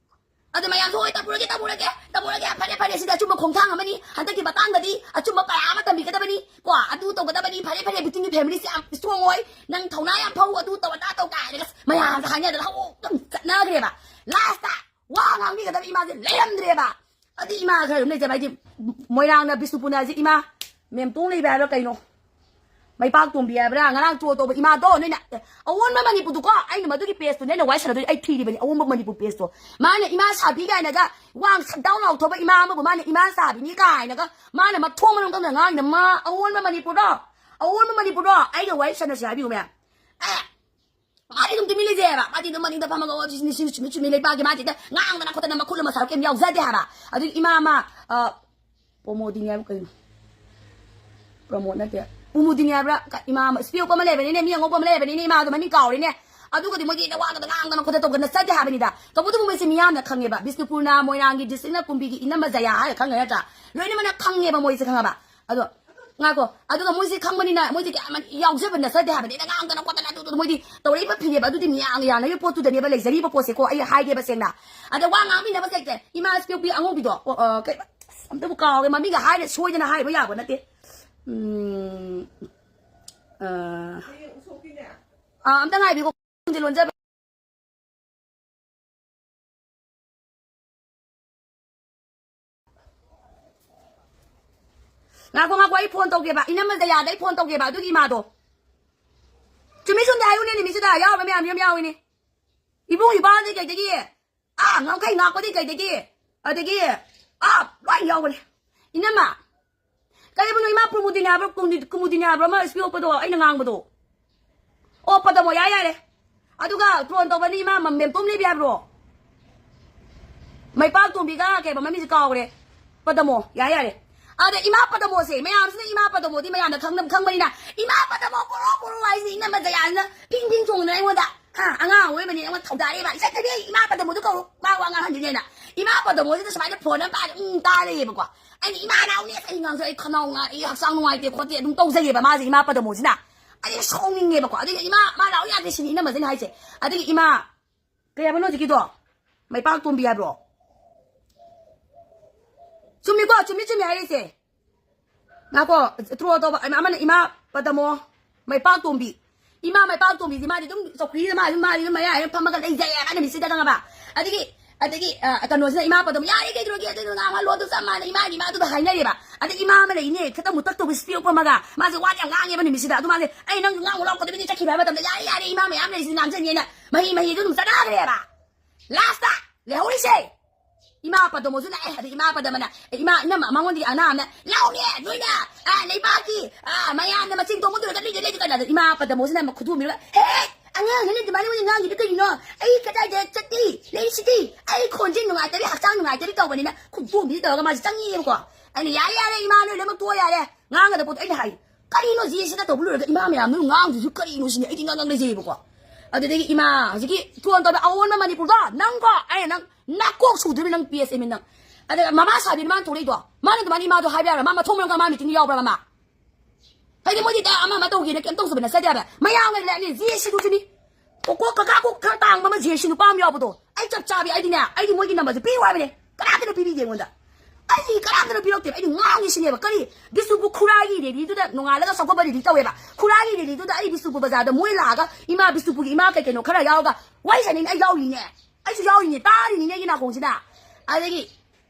ꯑꯗꯨ ꯃꯌꯥꯝꯁꯨ ꯍꯣꯏ ꯇꯧꯔꯒꯦ ꯇꯧꯔꯒꯦ ꯇꯧꯔꯒꯦ ꯐꯔꯦ ꯐꯔꯦ ꯁꯤꯗ ꯑꯆꯨꯝꯕ ꯈꯣꯡꯊꯥꯡ ꯑꯃꯅꯤ ꯍꯟꯗꯛꯀꯤ ꯃꯇꯥꯡꯗꯗꯤ ꯑꯆꯨꯝꯕ ꯄꯔꯥ ꯑꯃ ꯇꯝꯕꯤꯒꯗꯕꯅꯤ꯫ ꯀꯣ ꯑꯗꯨ ꯇꯧꯒꯗꯕꯅꯤ ꯐꯔꯦ ꯐꯔꯦ ꯕꯤꯛꯇꯤꯝꯒꯤ ꯐꯦꯃꯤꯂꯤꯁꯦ ꯌꯥꯝ ꯏꯁꯇ꯭ꯔꯣꯡ ꯑꯣꯏ꯫ ꯅꯪ ꯊꯧꯅꯥ ꯌꯥꯝ ꯐꯧ ꯑꯗꯨ ꯇꯧ ꯑꯗꯥ ꯇꯧ ꯀꯥꯏꯅꯒ ꯃꯌꯥꯝꯁꯦ ꯍꯥꯏꯅꯗꯅ ꯍꯧ ꯑꯗꯨꯝ ꯆꯠꯅꯈ꯭ꯔꯦꯕ꯫ ꯂꯥꯁꯇ ꯋꯥ ꯉꯥꯡꯕꯤꯒꯗꯕ ꯏꯃꯥꯁꯦ ꯂꯩꯔꯝꯗ꯭ꯔꯦꯕ꯫ ꯑꯗꯨ ꯏꯃꯥ ꯈꯔ ꯑꯗꯨꯝ ꯂꯩꯖꯕ ꯍꯥꯏꯗꯤ ꯃꯣꯏꯔꯥꯡꯅ ꯕꯤꯁꯅꯨꯄꯨꯔꯅ ꯍꯧꯖꯤꯛ ꯏꯃꯥ ꯃꯦꯝꯇꯣꯡ ꯂꯩꯕ ꯍꯥꯏꯕ꯭ꯔꯥ ꯀꯩꯅꯣ ꯃꯩꯄꯥꯛ ꯇꯣꯝꯕꯤ ꯍꯥꯏꯕ꯭ꯔꯥ ꯉꯔꯥꯡ ꯇ꯭ꯔꯣꯜ ꯇꯧꯕ ꯏꯃꯥꯗꯣ ꯅꯣꯏꯅ ꯑꯦ, ꯑꯑꯣꯟꯕ ꯃꯅꯤꯄꯨꯔꯗꯨꯀꯣ ꯑꯩꯅ ꯃꯗꯨꯒꯤ ꯄꯦꯖꯇꯨꯅꯦ ꯑꯩꯅ ꯋꯥꯔꯤ ꯁꯥꯟꯅꯗꯣꯏ ꯑꯩ ꯊꯤꯔꯤꯕꯅꯤ ꯑꯑꯣꯟꯕ ꯃꯅꯤꯄꯨꯔ ꯄꯦꯖꯇꯣ꯫ ꯃꯥꯅ ꯏꯃꯥ ꯁꯥꯕꯤ ꯀꯥꯏꯅꯒ ꯋꯥ ꯁꯛꯗꯥꯎ ꯂꯥꯎꯊꯣꯛꯄ ꯏꯃꯥ ꯑꯃꯕꯨ ꯃꯥꯅ ꯏꯃꯥ ꯁꯥꯕꯤꯅꯤ ꯀꯥꯏꯅꯒ ꯃꯥꯅ ꯃꯊꯣꯡ ꯃꯔꯝ ꯈꯪꯗꯅ ꯉꯥꯡꯉꯤꯅ ꯃꯥ ꯑꯑꯣꯟꯕ ꯃꯅꯤꯄꯨꯔꯗꯣ ꯑꯑꯣꯟꯕ ꯃꯅꯤꯄꯨꯔꯗꯣ ꯑꯩꯒ ꯋꯥꯔꯤ ꯁꯥꯟꯅꯁꯤ ꯍꯥꯏꯕꯤꯌꯨ ꯃꯌꯥꯝ꯫ ꯑꯦ ꯃꯥꯗꯤ ꯑꯗꯨꯝ ꯇꯨꯃꯤꯟ ꯂꯩꯖꯩ ꯍꯥꯏꯕ ꯃꯥꯗꯤ ꯑꯗꯨꯝ ꯃꯅꯤꯡꯗ ꯐꯝꯃꯒ ꯑꯣ ꯁꯤꯅꯤ ꯁꯤꯅꯤ ꯆꯨꯝꯃꯤ ꯆꯨꯝꯃꯤ ꯂꯩꯕꯥꯛꯀꯤ ꯃꯥꯗꯤ ꯍꯦꯛꯇ ꯉꯥꯡꯗꯅ ꯈꯣꯠꯇꯅ ꯃꯈꯨꯠ ꯑꯃ ꯁꯥꯔꯛ ꯀꯩꯝ ꯌꯥꯎꯖꯗꯦ ꯍꯥꯏꯕ꯫ ꯑꯗꯨꯒꯤ ꯏꯃꯥ ꯑꯃ ꯑ, ꯄ꯭ꯔꯃꯣꯗꯤꯅꯤ ꯍꯥꯏꯕ ꯀꯩꯅꯣ ꯄ꯭ꯔꯃꯣꯗ ꯅꯠꯇꯦ ꯄꯨꯃꯨꯗꯤꯅꯤ ꯍꯥꯏꯕ꯭ꯔꯥ ꯀ- ꯏꯃꯥ ꯑꯃ ꯏꯁꯄꯦꯛ ꯎꯞꯄ ꯑꯃ ꯂꯩꯕꯅꯤꯅꯦ ꯃꯤ ꯑꯉꯧꯕ ꯑꯃ ꯂꯩꯕꯅꯤꯅꯦ ꯏꯃꯥꯗꯣ ꯃꯃꯤꯡ ꯀꯥꯎꯔꯦꯅꯦ꯫ ꯑꯗꯨꯒꯗꯤ ꯃꯣꯏꯗꯤ ꯍꯦꯛꯇ ꯋꯥꯒꯗ ꯉꯥꯡꯗꯅ ꯈꯣꯠꯇꯅ ꯇꯧꯗꯅ ꯆꯠꯇꯦ ꯍꯥꯏꯕꯅꯤꯗ꯫ ꯇꯧꯕꯇꯕꯨ ꯃꯣꯏꯁꯦ ꯃꯤꯌꯥꯝꯅ ꯈꯪꯉꯦꯕ, ꯕꯤꯁꯅꯨꯄꯨꯔꯅ, ꯃꯣꯏꯔꯥꯡꯒꯤ ꯗꯤꯁꯇ꯭ꯔꯤꯛꯅ, ꯀꯨꯝꯕꯤꯒꯤ ꯏꯅꯝꯃ ꯖꯌꯥ ꯍꯥꯏꯔ ꯈꯪꯉꯦ ꯅꯠꯇ꯭ꯔꯥ? ꯂꯣꯏꯅꯃꯛꯅ ꯈꯪꯉꯦꯕ ꯃꯣꯏꯁꯦ, ꯈꯪꯉꯕ? ꯑꯗꯣ ꯉꯥꯏꯈꯣ, ꯑꯗꯨꯒ ꯃꯣꯏꯁꯦ ꯈꯪꯕꯅꯤꯅ ꯃꯣꯏꯗꯤ ꯀꯌꯥ ꯌꯥꯎꯖꯕ ꯅꯠꯆꯗꯦ ꯍꯥꯏꯕꯅꯤꯗ, ꯉꯥꯡꯗꯅ ꯈꯣꯠꯇꯅ ꯑꯗꯨꯗꯨ ꯃꯣꯏꯗꯤ ꯇꯧꯔꯛꯏꯕ ꯐꯤꯅꯦꯕ꯫ ꯑꯗꯨꯗꯤ ꯃꯤꯌꯥꯝꯒ ꯌꯥꯅꯔꯤꯕ ꯄꯣꯠꯇꯨꯗꯅꯦꯕ ꯂꯩꯖꯔꯤꯕ ꯄꯣꯠꯁꯦꯀꯣ꯫ ꯑꯩ ꯍꯥꯏꯒꯦꯕ ꯁꯦꯡꯅ, ꯑꯗ ꯋꯥ ꯉꯥꯡꯃꯤꯟꯅꯕꯁꯦ ꯍꯦꯛꯇ ꯏꯃꯥ ꯏꯁꯄꯤꯌꯣꯛꯄꯤ ꯑꯉꯧꯕꯤꯗꯣ, ꯑꯣ, ꯑ, ꯀꯩ, ꯑꯁ, ꯑꯝꯇꯕꯨ ꯀꯥꯎꯔꯦ, ꯃꯃꯤꯡꯒ ꯍꯥꯏꯔ ꯁꯣꯏꯗꯅ ꯍꯥꯏꯕ ꯌꯥꯕ ꯅꯠꯇꯦ꯫ ꯎꯝ, ꯑ, ꯑ, ꯑꯝꯇ ꯉꯥꯏꯕꯤꯀꯣ, ꯈꯪꯗꯦ ꯂꯣꯟꯖꯕ꯫ ꯉꯥꯏꯈꯣ, ꯉꯥꯏꯈꯣ, ꯑꯩ ꯐꯣꯟ ꯇꯧꯒꯦꯕ, ꯏꯅꯝꯃ ꯖꯌꯥꯗ ꯑꯩ ꯐꯣꯟ ꯇꯧꯒꯦꯕ, ꯑꯗꯨꯒꯤ ꯏꯃꯥꯗꯣ꯫ ꯆꯨꯝꯃꯤ ꯆꯨꯝꯗꯦ ꯍꯥꯏꯌꯨꯅꯦ, ꯅꯨꯃꯤꯠꯁꯤꯗ ꯌꯥꯎꯔꯕ ꯃꯌꯥꯝꯁꯤ ꯑꯗꯨꯝ ꯌꯥꯎꯏꯅꯦ꯫ ꯏꯕꯨꯡ ꯏꯄꯥꯗꯤ ꯀꯩꯗꯒꯤ? ꯑꯥ, ꯉꯝꯈꯩ ꯉꯥꯛꯄꯗꯤ ꯀꯩꯗꯒꯤ? ꯑꯗꯒꯤ, ꯑꯥ, ꯂꯣꯏ ꯌꯥꯎꯕꯅꯦ꯫ ꯏꯅꯝꯃ, ꯀꯔꯤꯕꯅꯣ ꯏꯃꯥ ꯄ꯭ꯔꯃꯣꯗꯤꯅꯤ ꯍꯥꯏꯕ꯭ꯔꯣ, ꯀꯨꯃꯨꯗꯤ-, ꯀꯨꯃꯨꯗꯤꯅꯤ ꯍꯥꯏꯕ꯭ꯔꯣ ꯑꯃ ꯏꯁꯄꯤꯌꯣꯛꯄꯗꯣ ꯑꯩꯅ ꯉꯥꯡꯕꯗꯣ? ꯑꯣ, ꯄꯗꯃꯣ, ꯌꯥꯔꯦ, ꯌꯥꯔꯦ꯫ ꯑꯗꯨꯒ ꯇ꯭ꯔꯣꯟ ꯇꯧꯕꯅꯤ ꯏꯃꯥ ꯃ-, ꯃꯦꯝꯇꯣꯝ ꯂꯩꯕꯤ ꯍꯥꯏꯕ꯭ꯔꯣ? ꯃꯩꯄꯥꯛ ꯇꯣꯝꯕꯤꯒ ꯀꯩꯕ ꯃꯃꯤꯡꯁꯦ ꯀꯥꯎꯈ꯭ꯔꯦ꯫ ꯄꯗꯃꯣ, ꯌꯥꯔꯦ, ꯌꯥꯔꯦ꯫ ꯑꯗ ꯏꯃꯥ ꯄꯗꯃꯣꯁꯦ, ꯃꯌꯥꯝꯁꯤꯅ ꯏꯃꯥ ꯄꯗꯃꯣꯗꯤ ꯃꯌꯥꯝꯅ ꯈꯪꯅ-, ꯈꯪꯕꯅꯤꯅ, "ꯏꯃꯥ ꯄꯗꯃꯣ ꯄꯨꯔꯛꯑꯣ, ꯄꯨꯔꯛꯑꯣ" ꯍꯥꯏꯁꯤꯅ ꯏꯅꯝꯃ ꯖꯌꯥꯅ ꯄꯤꯡ ꯄꯤꯡ ꯆꯣꯡꯗꯅ ꯑꯩꯉꯣꯟꯗ, ꯍꯥ, ꯑꯉꯥꯡ ꯑꯣꯏꯕꯅꯤꯅ ꯑꯩꯉꯣꯟꯗ ꯊꯧꯗꯥꯔꯛꯑꯦꯕ꯫ "ꯏꯆꯠ ꯊꯕꯤ, ꯏꯃꯥ ꯄꯗꯃꯣꯗꯣ ꯀꯧꯔꯣ, ꯃꯥ ꯋꯥ ꯉꯥꯡꯍꯟꯗꯣꯏꯅꯦꯅ"꯫ ꯏꯃꯥ ꯄꯗꯃꯣꯁꯤꯗ ꯁꯨꯃꯥꯏꯅ ꯐꯣꯟ ꯑꯃ ꯄꯥꯏꯔꯒ, ꯎꯝ, ꯇꯥ ꯂꯩꯌꯦꯕꯀꯣ꯫ ꯑꯩꯅ, "ꯏꯃꯥ ꯂꯥꯎꯅꯦ, ꯑꯩ ꯉꯥꯡꯁꯨ ꯑꯩ ꯈꯅꯥꯎ ꯉꯥ-, ꯑꯩ ꯍꯛꯆꯥꯡ ꯅꯨꯡꯉꯥꯏꯇꯦ ꯈꯣꯠꯇꯦ" ꯑꯗꯨꯝ ꯇꯧꯖꯩꯌꯦꯕ ꯃꯥꯁꯦ, ꯏꯃꯥ ꯄꯗꯃꯣꯁꯤꯅ꯫ ꯑꯩ ꯁꯥꯎꯅꯤꯡꯉꯦꯕꯀꯣ꯫ ꯑꯗꯨꯒ "ꯏꯃꯥ, ꯃꯥ ꯂꯥꯎ ꯌꯥꯗꯦ" ꯁꯤꯅꯤ ꯏꯅꯝꯃꯁꯤꯅ ꯍꯥꯏꯁꯦ꯫ ꯑꯗꯒꯤ ꯏꯃꯥ, ꯀꯩ ꯍꯥꯏꯕꯅꯣ ꯍꯧꯖꯤꯛꯀꯤꯗꯣ? ꯃꯩꯄꯥꯛ ꯇꯣꯝꯕꯤ ꯍꯥꯏꯕ꯭ꯔꯣ? ꯆꯨꯝꯃꯤꯀꯣ, ꯆꯨꯝꯃꯤ, ꯆꯨꯝꯃꯤ ꯍꯥꯏꯔꯤꯁꯦ꯫ ꯉꯥꯏꯈꯣ, ꯇ꯭ꯔꯣꯜ ꯇꯧꯕ ꯑꯃꯅ ꯏꯃꯥ ꯄꯗꯃꯣ, ꯃꯩꯄꯥꯛ ꯇꯣꯝꯕꯤ꯫ ꯏꯃꯥ ꯃꯩꯄꯥꯛ ꯇꯣꯝꯕꯤꯁꯤ ꯃꯥꯗꯤ ꯑꯗꯨꯝ ꯆꯧꯀ꯭ꯔꯤꯗ ꯃꯥꯗꯤ ꯑꯗꯨꯝ, ꯃꯥꯗꯤ ꯑꯗꯨꯝ ꯃꯌꯥꯏ ꯑꯗꯨꯝ ꯐꯝꯃꯒ ꯂꯩꯖꯩꯌꯦꯕ ꯅꯨꯃꯤꯠꯁꯤꯗ, ꯈꯪꯉꯕ? ꯑꯗꯒꯤ, ꯑꯗꯒꯤ, ꯑ, ꯀꯩꯅꯣꯁꯤꯅ ꯏꯃꯥ ꯄꯗꯃꯣ, "ꯌꯥꯔꯦ, ꯀꯩꯗꯧꯔꯒꯦ? ꯑꯗꯨ ꯉꯥꯡꯍꯜꯂꯣ, ꯑꯗꯨ ꯆꯞ ꯃꯥꯟꯅꯩ, ꯏꯃꯥꯒꯤ ꯏꯃꯥ ꯑꯗꯨꯗ ꯍꯥꯏꯅꯔꯦꯕ"꯫ ꯑꯗꯒꯤ ꯏꯃꯥ ꯑꯃ ꯂꯩꯅꯦ, ꯈꯤꯇꯪ ꯃꯨꯇꯛ ꯇꯧꯕ ꯏꯁꯄꯤꯌꯣꯛꯄ ꯑꯃꯒ, ꯃꯥꯁꯦ ꯋꯥꯗꯤ ꯌꯥꯝ ꯉꯥꯡꯉꯦꯕ ꯅꯨꯃꯤꯠꯁꯤꯗ꯫ ꯑꯗꯨ ꯃꯥꯁꯦ, ꯑꯩ ꯅꯪ ꯉꯥꯡꯉꯨ ꯂꯥꯎ ꯈꯣꯠꯇꯕꯤꯗꯤ ꯆꯠꯈꯤꯕ ꯍꯥꯏꯕ ꯃꯇꯝꯗ, "ꯌꯥꯔꯦ, ꯌꯥꯔꯦ, ꯏꯃꯥ ꯃꯌꯥꯝ ꯂꯩꯔꯤꯁꯤꯗꯤ ꯉꯥꯡꯖꯅꯤꯅ" ꯃꯍꯤ ꯃꯍꯤꯗꯨ ꯑꯗꯨꯝ ꯆꯠꯅꯈ꯭ꯔꯦꯕ꯫ ꯂꯥꯁꯇ ꯂꯩꯍꯧꯔꯤꯁꯦ ꯏꯃꯥ ꯄꯗꯃꯣꯁꯨ ꯂꯥꯛꯑꯦ꯫ ꯑꯗꯩ ꯏꯃꯥ ꯄꯗꯃꯅ, ꯏꯃꯥ, ꯏꯅꯝꯃ, ꯃꯉꯣꯟꯗꯒꯤ ꯑꯉꯥꯡ ꯑꯃꯅ, "ꯂꯥꯎꯅꯦ, ꯅꯣꯏꯅ, ꯑ, ꯂꯩꯕꯥꯛꯀꯤ, ꯑ, ꯃꯌꯥꯝꯅ ꯃꯆꯤꯟ ꯇꯣꯡꯕꯗꯨꯗ ꯂꯩꯗ, ꯂꯩꯗ" ꯀꯥꯏꯅ꯫ ꯑꯗ ꯏꯃꯥ ꯄꯗꯃꯣꯁꯤꯅ ꯑꯃꯨꯛ ꯈꯨꯗꯣꯝꯕꯤꯔꯒ, "ꯍꯦ, ꯑꯉꯥꯡꯁꯤꯅ ꯑꯗꯨꯃꯥꯏꯅ ꯃꯣꯏꯅ ꯉꯥꯡꯉꯤꯗꯨ ꯀꯩꯒꯤꯅꯣ? ꯑꯩ ꯀꯗꯥꯏꯗ ꯆꯠꯂꯤ? ꯂꯩꯔꯤꯁꯤꯗꯤ? ꯑꯩ ꯈꯣꯟꯁꯦ ꯅꯨꯡꯉꯥꯏꯇꯕꯤ, ꯍꯛꯆꯥꯡ ꯅꯨꯡꯉꯥꯏꯇꯕꯤ ꯇꯧꯕꯅꯤꯅ" ꯈꯨꯗꯣꯝꯕꯤꯗ ꯇꯧꯔꯒ ꯃꯥꯁꯦ ꯆꯪꯉꯛꯑꯦꯕꯀꯣ꯫ ꯑꯩꯅ, "ꯌꯥꯔꯦ, ꯌꯥꯔꯦ, ꯏꯃꯥ, ꯅꯣꯏ ꯂꯣꯏꯅꯃꯛ ꯇꯣꯛꯑꯣ, ꯌꯥꯔꯦ꯫ ꯉꯥꯡꯒꯗꯕ ꯄꯣꯠꯇꯣ ꯑꯩꯅ ꯍꯥꯏ, ꯀꯔꯤꯅꯣ ꯖꯤ ꯑꯦꯁ ꯁꯤꯗ ꯇꯧꯕ ꯂꯣꯏꯔꯒ ꯏꯃꯥ ꯃꯌꯥꯝ ꯅꯣꯏ ꯉꯥꯡꯗꯨꯁꯨ ꯀꯔꯤꯅꯣ?" ꯁꯤꯅꯤ ꯑꯩꯗꯤ ꯉꯥꯡꯉꯛ ꯂꯩꯖꯩꯌꯦꯕꯀꯣ꯫ ꯑꯗꯨꯗꯒꯤ ꯏꯃꯥ ꯍꯧꯖꯤꯛꯀꯤ ꯐꯣꯟ ꯇꯧꯕ ꯑꯑꯣꯟꯕ ꯃꯅꯤꯄꯨꯔꯗꯣ, ꯅꯪꯀꯣ, ꯑꯩ ꯅꯪ ꯅꯥꯀꯣꯛ ꯁꯨꯗ꯭ꯔꯤꯕ ꯅꯪ ꯄꯤ ꯑꯦꯁ ꯑꯦꯝ ꯅꯪ꯫ ꯑꯗꯨꯒ ꯃꯃꯥ ꯁꯥꯕꯤꯅ ꯃꯥꯅ ꯊꯣꯛꯂꯛꯏꯗꯣ, ꯃꯥꯅ ꯑꯗꯨꯃꯥꯏꯅ ꯏꯃꯥꯗꯣ ꯍꯥꯏꯕ ꯌꯥꯔꯣꯏ꯫ ꯃꯥ ꯃꯊꯣꯡ ꯃꯔꯝ ꯈꯪ ꯃꯥ ꯃꯤꯇꯤꯡ ꯌꯥꯎꯕ꯭ꯔꯥ ꯃꯃꯥ? ꯍꯥꯏꯗꯤ ꯃꯣꯏꯗꯤ ꯗ ꯑꯃ ꯑꯃ ꯇꯧꯒꯦꯅ ꯀꯩꯝ ꯇꯧꯖꯕ ꯅꯠꯆꯗꯦ ꯍꯥꯏꯕ꯫ ꯃꯌꯥꯝꯒ ꯂꯩꯔꯅꯤ, ꯖꯦ ꯁꯤꯗꯨꯁꯨꯅꯤ꯫ ꯀꯣꯛ ꯀꯣꯛ ꯀꯀꯥ ꯀꯣꯛ ꯈꯔ ꯇꯥꯡꯕ ꯑꯃ ꯖꯦ ꯁꯤ ꯅꯨꯄꯥ ꯑꯃ ꯌꯥꯎꯕꯗꯣ꯫ ꯑꯩ ꯆꯞ ꯆꯥꯕꯤ, ꯑꯩꯗꯤꯅꯦ, ꯑꯩꯗꯤ ꯃꯣꯏꯒꯤ ꯅꯝꯕꯔꯁꯦ ꯄꯤꯌꯨ ꯍꯥꯏꯕꯅꯦ꯫ ꯀꯅꯥꯝꯇꯅ ꯄꯤꯕꯤꯗꯦ ꯑꯩꯉꯣꯟꯗ꯫ ꯑꯩꯗꯤ ꯀꯅꯥꯝꯇꯅ ꯄꯤꯔꯛꯇꯦꯕ꯫ ꯑꯩꯗꯤ ꯉꯥꯡꯉꯤ ꯁꯤꯅꯦꯕ꯫ ꯀꯔꯤ? ꯕꯤꯁꯅꯨꯄꯨꯔ ꯈꯨꯔꯥꯏꯒꯤ ꯔꯦꯂꯤꯗꯨꯗ ꯅꯣꯡꯉꯥꯜꯂꯒ ꯆꯥꯎꯈꯠꯄ ꯔꯦꯂꯤ ꯇꯧꯋꯦꯕ꯫ ꯈꯨꯔꯥꯏꯒꯤ ꯔꯦꯂꯤꯗꯨꯗ ꯑꯩ ꯕꯤꯁꯅꯨꯄꯨꯔ ꯕꯖꯥꯔꯗ ꯃꯣꯏ ꯂꯥꯛꯑꯒ ꯏꯃꯥ ꯕꯤꯁꯅꯨꯄꯨꯔꯒꯤ ꯏꯃꯥ ꯀꯩ ꯀꯩꯅꯣ ꯈꯔ ꯌꯥꯎꯔꯒ ꯋꯥꯔꯤ ꯁꯥꯟꯅꯩꯅꯦ꯫ ꯑꯩ ꯌꯥꯎꯔꯤꯅꯦ꯫ ꯑꯩꯁꯨ ꯌꯥꯎꯔꯤꯅꯦ꯫ ꯇꯥꯔꯤꯅꯤꯅꯦ ꯑꯩꯒꯤ ꯅꯥꯀꯣꯡꯁꯤꯗ꯫ ꯑꯗꯒꯤ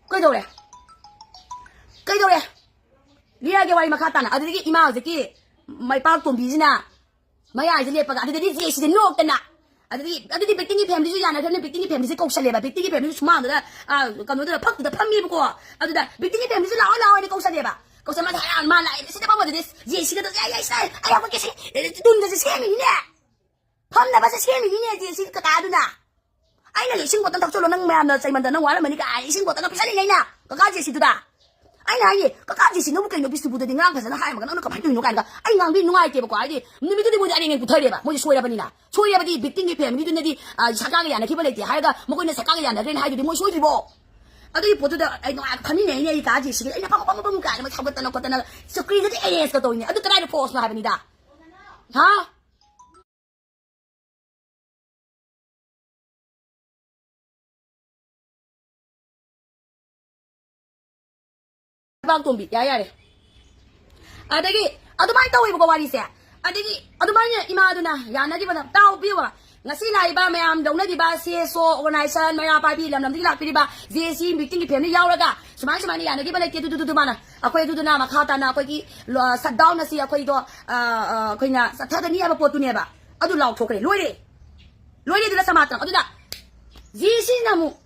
ꯀꯩꯗꯧꯔꯦ? ꯀꯩꯗꯧꯔꯦ? ꯂꯤꯔꯛꯑꯒꯦ ꯋꯥꯔꯤ ꯃꯈꯥ ꯇꯥꯅ꯫ ꯑꯗꯨꯗꯒꯤ ꯏꯃꯥ ꯍꯧꯖꯤꯛꯀꯤ ꯃꯩꯄꯥꯛ ꯇꯣꯝꯕꯤꯁꯤꯅ ꯃꯌꯥꯏꯁꯦ ꯂꯦꯞꯄꯒ, ꯑꯗꯨꯗꯗꯤ ꯖꯦ ꯁꯤꯁꯦ ꯅꯣꯛꯇꯅ, ꯑꯗꯨꯗꯒꯤ, ꯑꯗꯨꯗꯤ ꯕꯤꯛꯇꯤꯡꯒꯤ ꯐꯦꯃꯤꯂꯤꯁꯨ ꯌꯥꯅꯈ꯭ꯔꯕꯅꯤ, ꯕꯤꯛꯇꯤꯡꯒꯤ ꯐꯦꯃꯤꯂꯤꯁꯦ ꯀꯧꯁꯜꯂꯦꯕ꯫ ꯕꯤꯛꯇꯤꯡꯒꯤ ꯐꯦꯃꯤꯂꯤꯁꯨ ꯁꯨꯃꯥꯡꯗꯨꯗ, ꯑ, ꯀꯩꯅꯣꯗꯨꯗ, ꯐꯛꯇꯨꯗ ꯐꯝꯃꯦꯕꯀꯣ꯫ ꯑꯗꯨꯗ ꯕꯤꯛꯇꯤꯡꯒꯤ ꯐꯦꯃꯤꯂꯤꯁꯨ ꯂꯥꯛꯑꯣ, ꯂꯥꯛꯑꯣ ꯍꯥꯏꯅ ꯀꯧꯁꯜꯂꯦꯕ꯫ ꯀꯧꯁꯜ ꯃꯥꯁꯦ ꯍꯥꯏꯔꯛꯑꯅꯤ, ꯃꯥ ꯂꯥꯛꯑꯦ, ꯁꯤꯗ ꯐꯝꯃꯣ ꯑꯗꯨꯗꯤ, ꯖꯦ ꯁꯤꯒꯗꯣ, ꯌꯥꯏ, ꯌꯥꯏ, ꯁꯤꯗ, ꯑꯩ ꯍꯧꯒꯠꯀꯦ, ꯁꯤ, ꯑꯦ, ꯇꯨꯟꯒꯁꯦ ꯁꯦꯝꯃꯤꯅꯤꯅꯦ꯫ ꯐꯝꯅꯕꯁꯦ ꯁꯦꯝꯃꯤꯅꯤꯅꯦ ꯖꯦ ꯁꯤ ꯀꯀꯥꯗꯨꯅ꯫ ꯑꯩꯅ ꯏꯁꯤꯡ ꯕꯣꯇꯜ ꯊꯛꯆꯜꯂꯣ, ꯅꯪ ꯃꯌꯥꯝꯅ ꯆꯩꯃꯟꯗꯅ ꯋꯥꯔꯝꯃꯅꯤ ꯀꯥꯏ ꯏꯁꯤꯡ ꯕꯣꯇꯜꯒ ꯄꯤꯁꯜꯂꯤꯅꯦ ꯑꯩꯅ ꯀꯀꯥ ꯖꯦ ꯁꯤꯗꯨꯗ꯫ ꯑꯩꯅ ꯍꯥꯏꯌꯦ, "ꯀꯀꯥ ꯖꯦ ꯁꯤ, ꯅꯪꯕꯨ ꯀꯩꯅꯣ ꯕꯤꯁꯅꯨꯄꯨꯔꯗꯗꯤ ꯉꯔꯥꯡ ꯐꯖꯅ ꯍꯥꯏꯔꯝꯃꯒ ꯅꯪꯅ ꯀꯃꯥꯏꯅ ꯇꯧꯔꯤꯅꯣ?" ꯀꯥꯏꯅꯒ ꯑꯩ ꯉꯥꯡꯕꯤ ꯅꯨꯡꯉꯥꯏꯇꯦꯕꯀꯣ꯫ ꯍꯥꯏꯗꯤ ꯅꯨꯃꯤꯠꯇꯨꯗꯤ ꯃꯣꯏꯗꯤ ꯑꯔꯦꯡ ꯑꯔꯦꯡ ꯄꯨꯊꯔꯦꯕ, ꯃꯣꯏꯗꯤ ꯁꯣꯏꯔꯕꯅꯤꯅ꯫ ꯁꯣꯏꯔꯕꯗꯤ ꯕꯤꯛꯇꯤꯡꯒꯤ ꯐꯦꯃꯤꯂꯤꯗꯨꯅꯗꯤ, ꯑ, ꯁꯔꯀꯥꯔꯒ ꯌꯥꯅꯈꯤꯕ ꯂꯩꯇꯦ ꯍꯥꯏꯔꯒ ꯃꯈꯣꯏꯅ ꯁꯔꯀꯥꯔꯒ ꯌꯥꯅꯈ꯭ꯔꯦꯅ ꯍꯥꯏꯗꯨꯗꯤ ꯃꯣꯏ ꯁꯣꯏꯗ꯭ꯔꯤꯕꯣ? ꯑꯗꯨꯒꯤ ꯄꯣꯠꯇꯨꯗ ꯑꯩ ꯅꯨꯡꯉꯥꯏ ꯈꯟꯃꯤꯟꯅꯩꯅꯦ ꯑꯩ ꯀꯥ ꯖꯦ ꯁꯤꯒ꯫ ꯑꯩꯅ ꯐꯝꯃꯨ, ꯐꯝꯃꯨ, ꯐꯝꯃꯨ ꯀꯥꯏꯅ ꯃꯣꯏ ꯁꯧꯒꯠꯇꯅ ꯈꯣꯠꯇꯅ ꯆꯨꯀ꯭ꯔꯤꯒꯗꯤ ꯑꯦꯔꯦꯟꯖꯀ ꯇꯧꯔꯤꯅꯦ꯫ ꯑꯗꯨ ꯀꯗꯥꯏꯗ ꯐꯣꯔꯁꯅꯣ ꯍꯥꯏꯕꯅꯤꯗ? ꯍꯥ? ꯂꯩꯕꯥꯛꯇꯣꯝꯕꯤ, ꯌꯥꯔꯦ, ꯌꯥꯔꯦ꯫ ꯑꯗꯒꯤ ꯑꯗꯨꯃꯥꯏꯅ ꯇꯧꯋꯦꯕꯀꯣ ꯋꯥꯔꯤꯁꯦ꯫ ꯑꯗꯒꯤ ꯑꯗꯨꯃꯥꯏꯅ ꯏꯃꯥꯗꯨꯅ ꯌꯥꯅꯈꯤꯕꯅ, ꯇꯥꯎ, ꯄꯤꯌꯨꯕ꯫ ꯉꯁꯤ ꯂꯥꯛꯏꯕ ꯃꯌꯥꯝ ꯂꯧꯅꯔꯤꯕ ꯁꯤ ꯑꯦꯁ ꯑꯣ organization, ꯃꯩꯔꯥ ꯄꯥꯏꯕꯤ, ꯂꯝ ꯂꯝꯗꯒꯤ ꯂꯥꯛꯄꯤꯔꯤꯕ ꯖꯦ ꯁꯤ ꯕꯤꯛꯇꯤꯡꯒꯤ ꯐꯦꯃꯤꯂꯤ ꯌꯥꯎꯔꯒ ꯁꯨꯃꯥꯏ ꯁꯨꯃꯥꯏꯅ ꯌꯥꯅꯈꯤꯕ ꯂꯩꯇꯦ꯫ ꯑꯗꯨꯗꯨꯗꯨ ꯃꯥꯅ ꯑꯩꯈꯣꯏ ꯑꯗꯨꯗꯨꯅ ꯃꯈꯥ ꯇꯥꯅ ꯑꯩꯈꯣꯏꯒꯤ ꯂꯣ-, shutdown ꯑꯁꯤ ꯑꯩꯈꯣꯏꯗꯣ, ꯑ, ꯑ, ꯑꯩꯈꯣꯏꯅ ꯆꯠꯊꯒꯅꯤ ꯍꯥꯏꯕ ꯄꯣꯠꯇꯨꯅꯦꯕ꯫ ꯑꯗꯨ ꯂꯥꯎꯊꯣꯛꯈ꯭ꯔꯦ, ꯂꯣꯏꯔꯦ꯫ ꯂꯣꯏꯔꯦ ꯑꯗꯨꯅ ꯁꯃꯥꯖꯇ꯫ ꯑꯗꯨꯗ ꯖꯦ ꯁꯤꯅ ꯑꯃꯨꯛ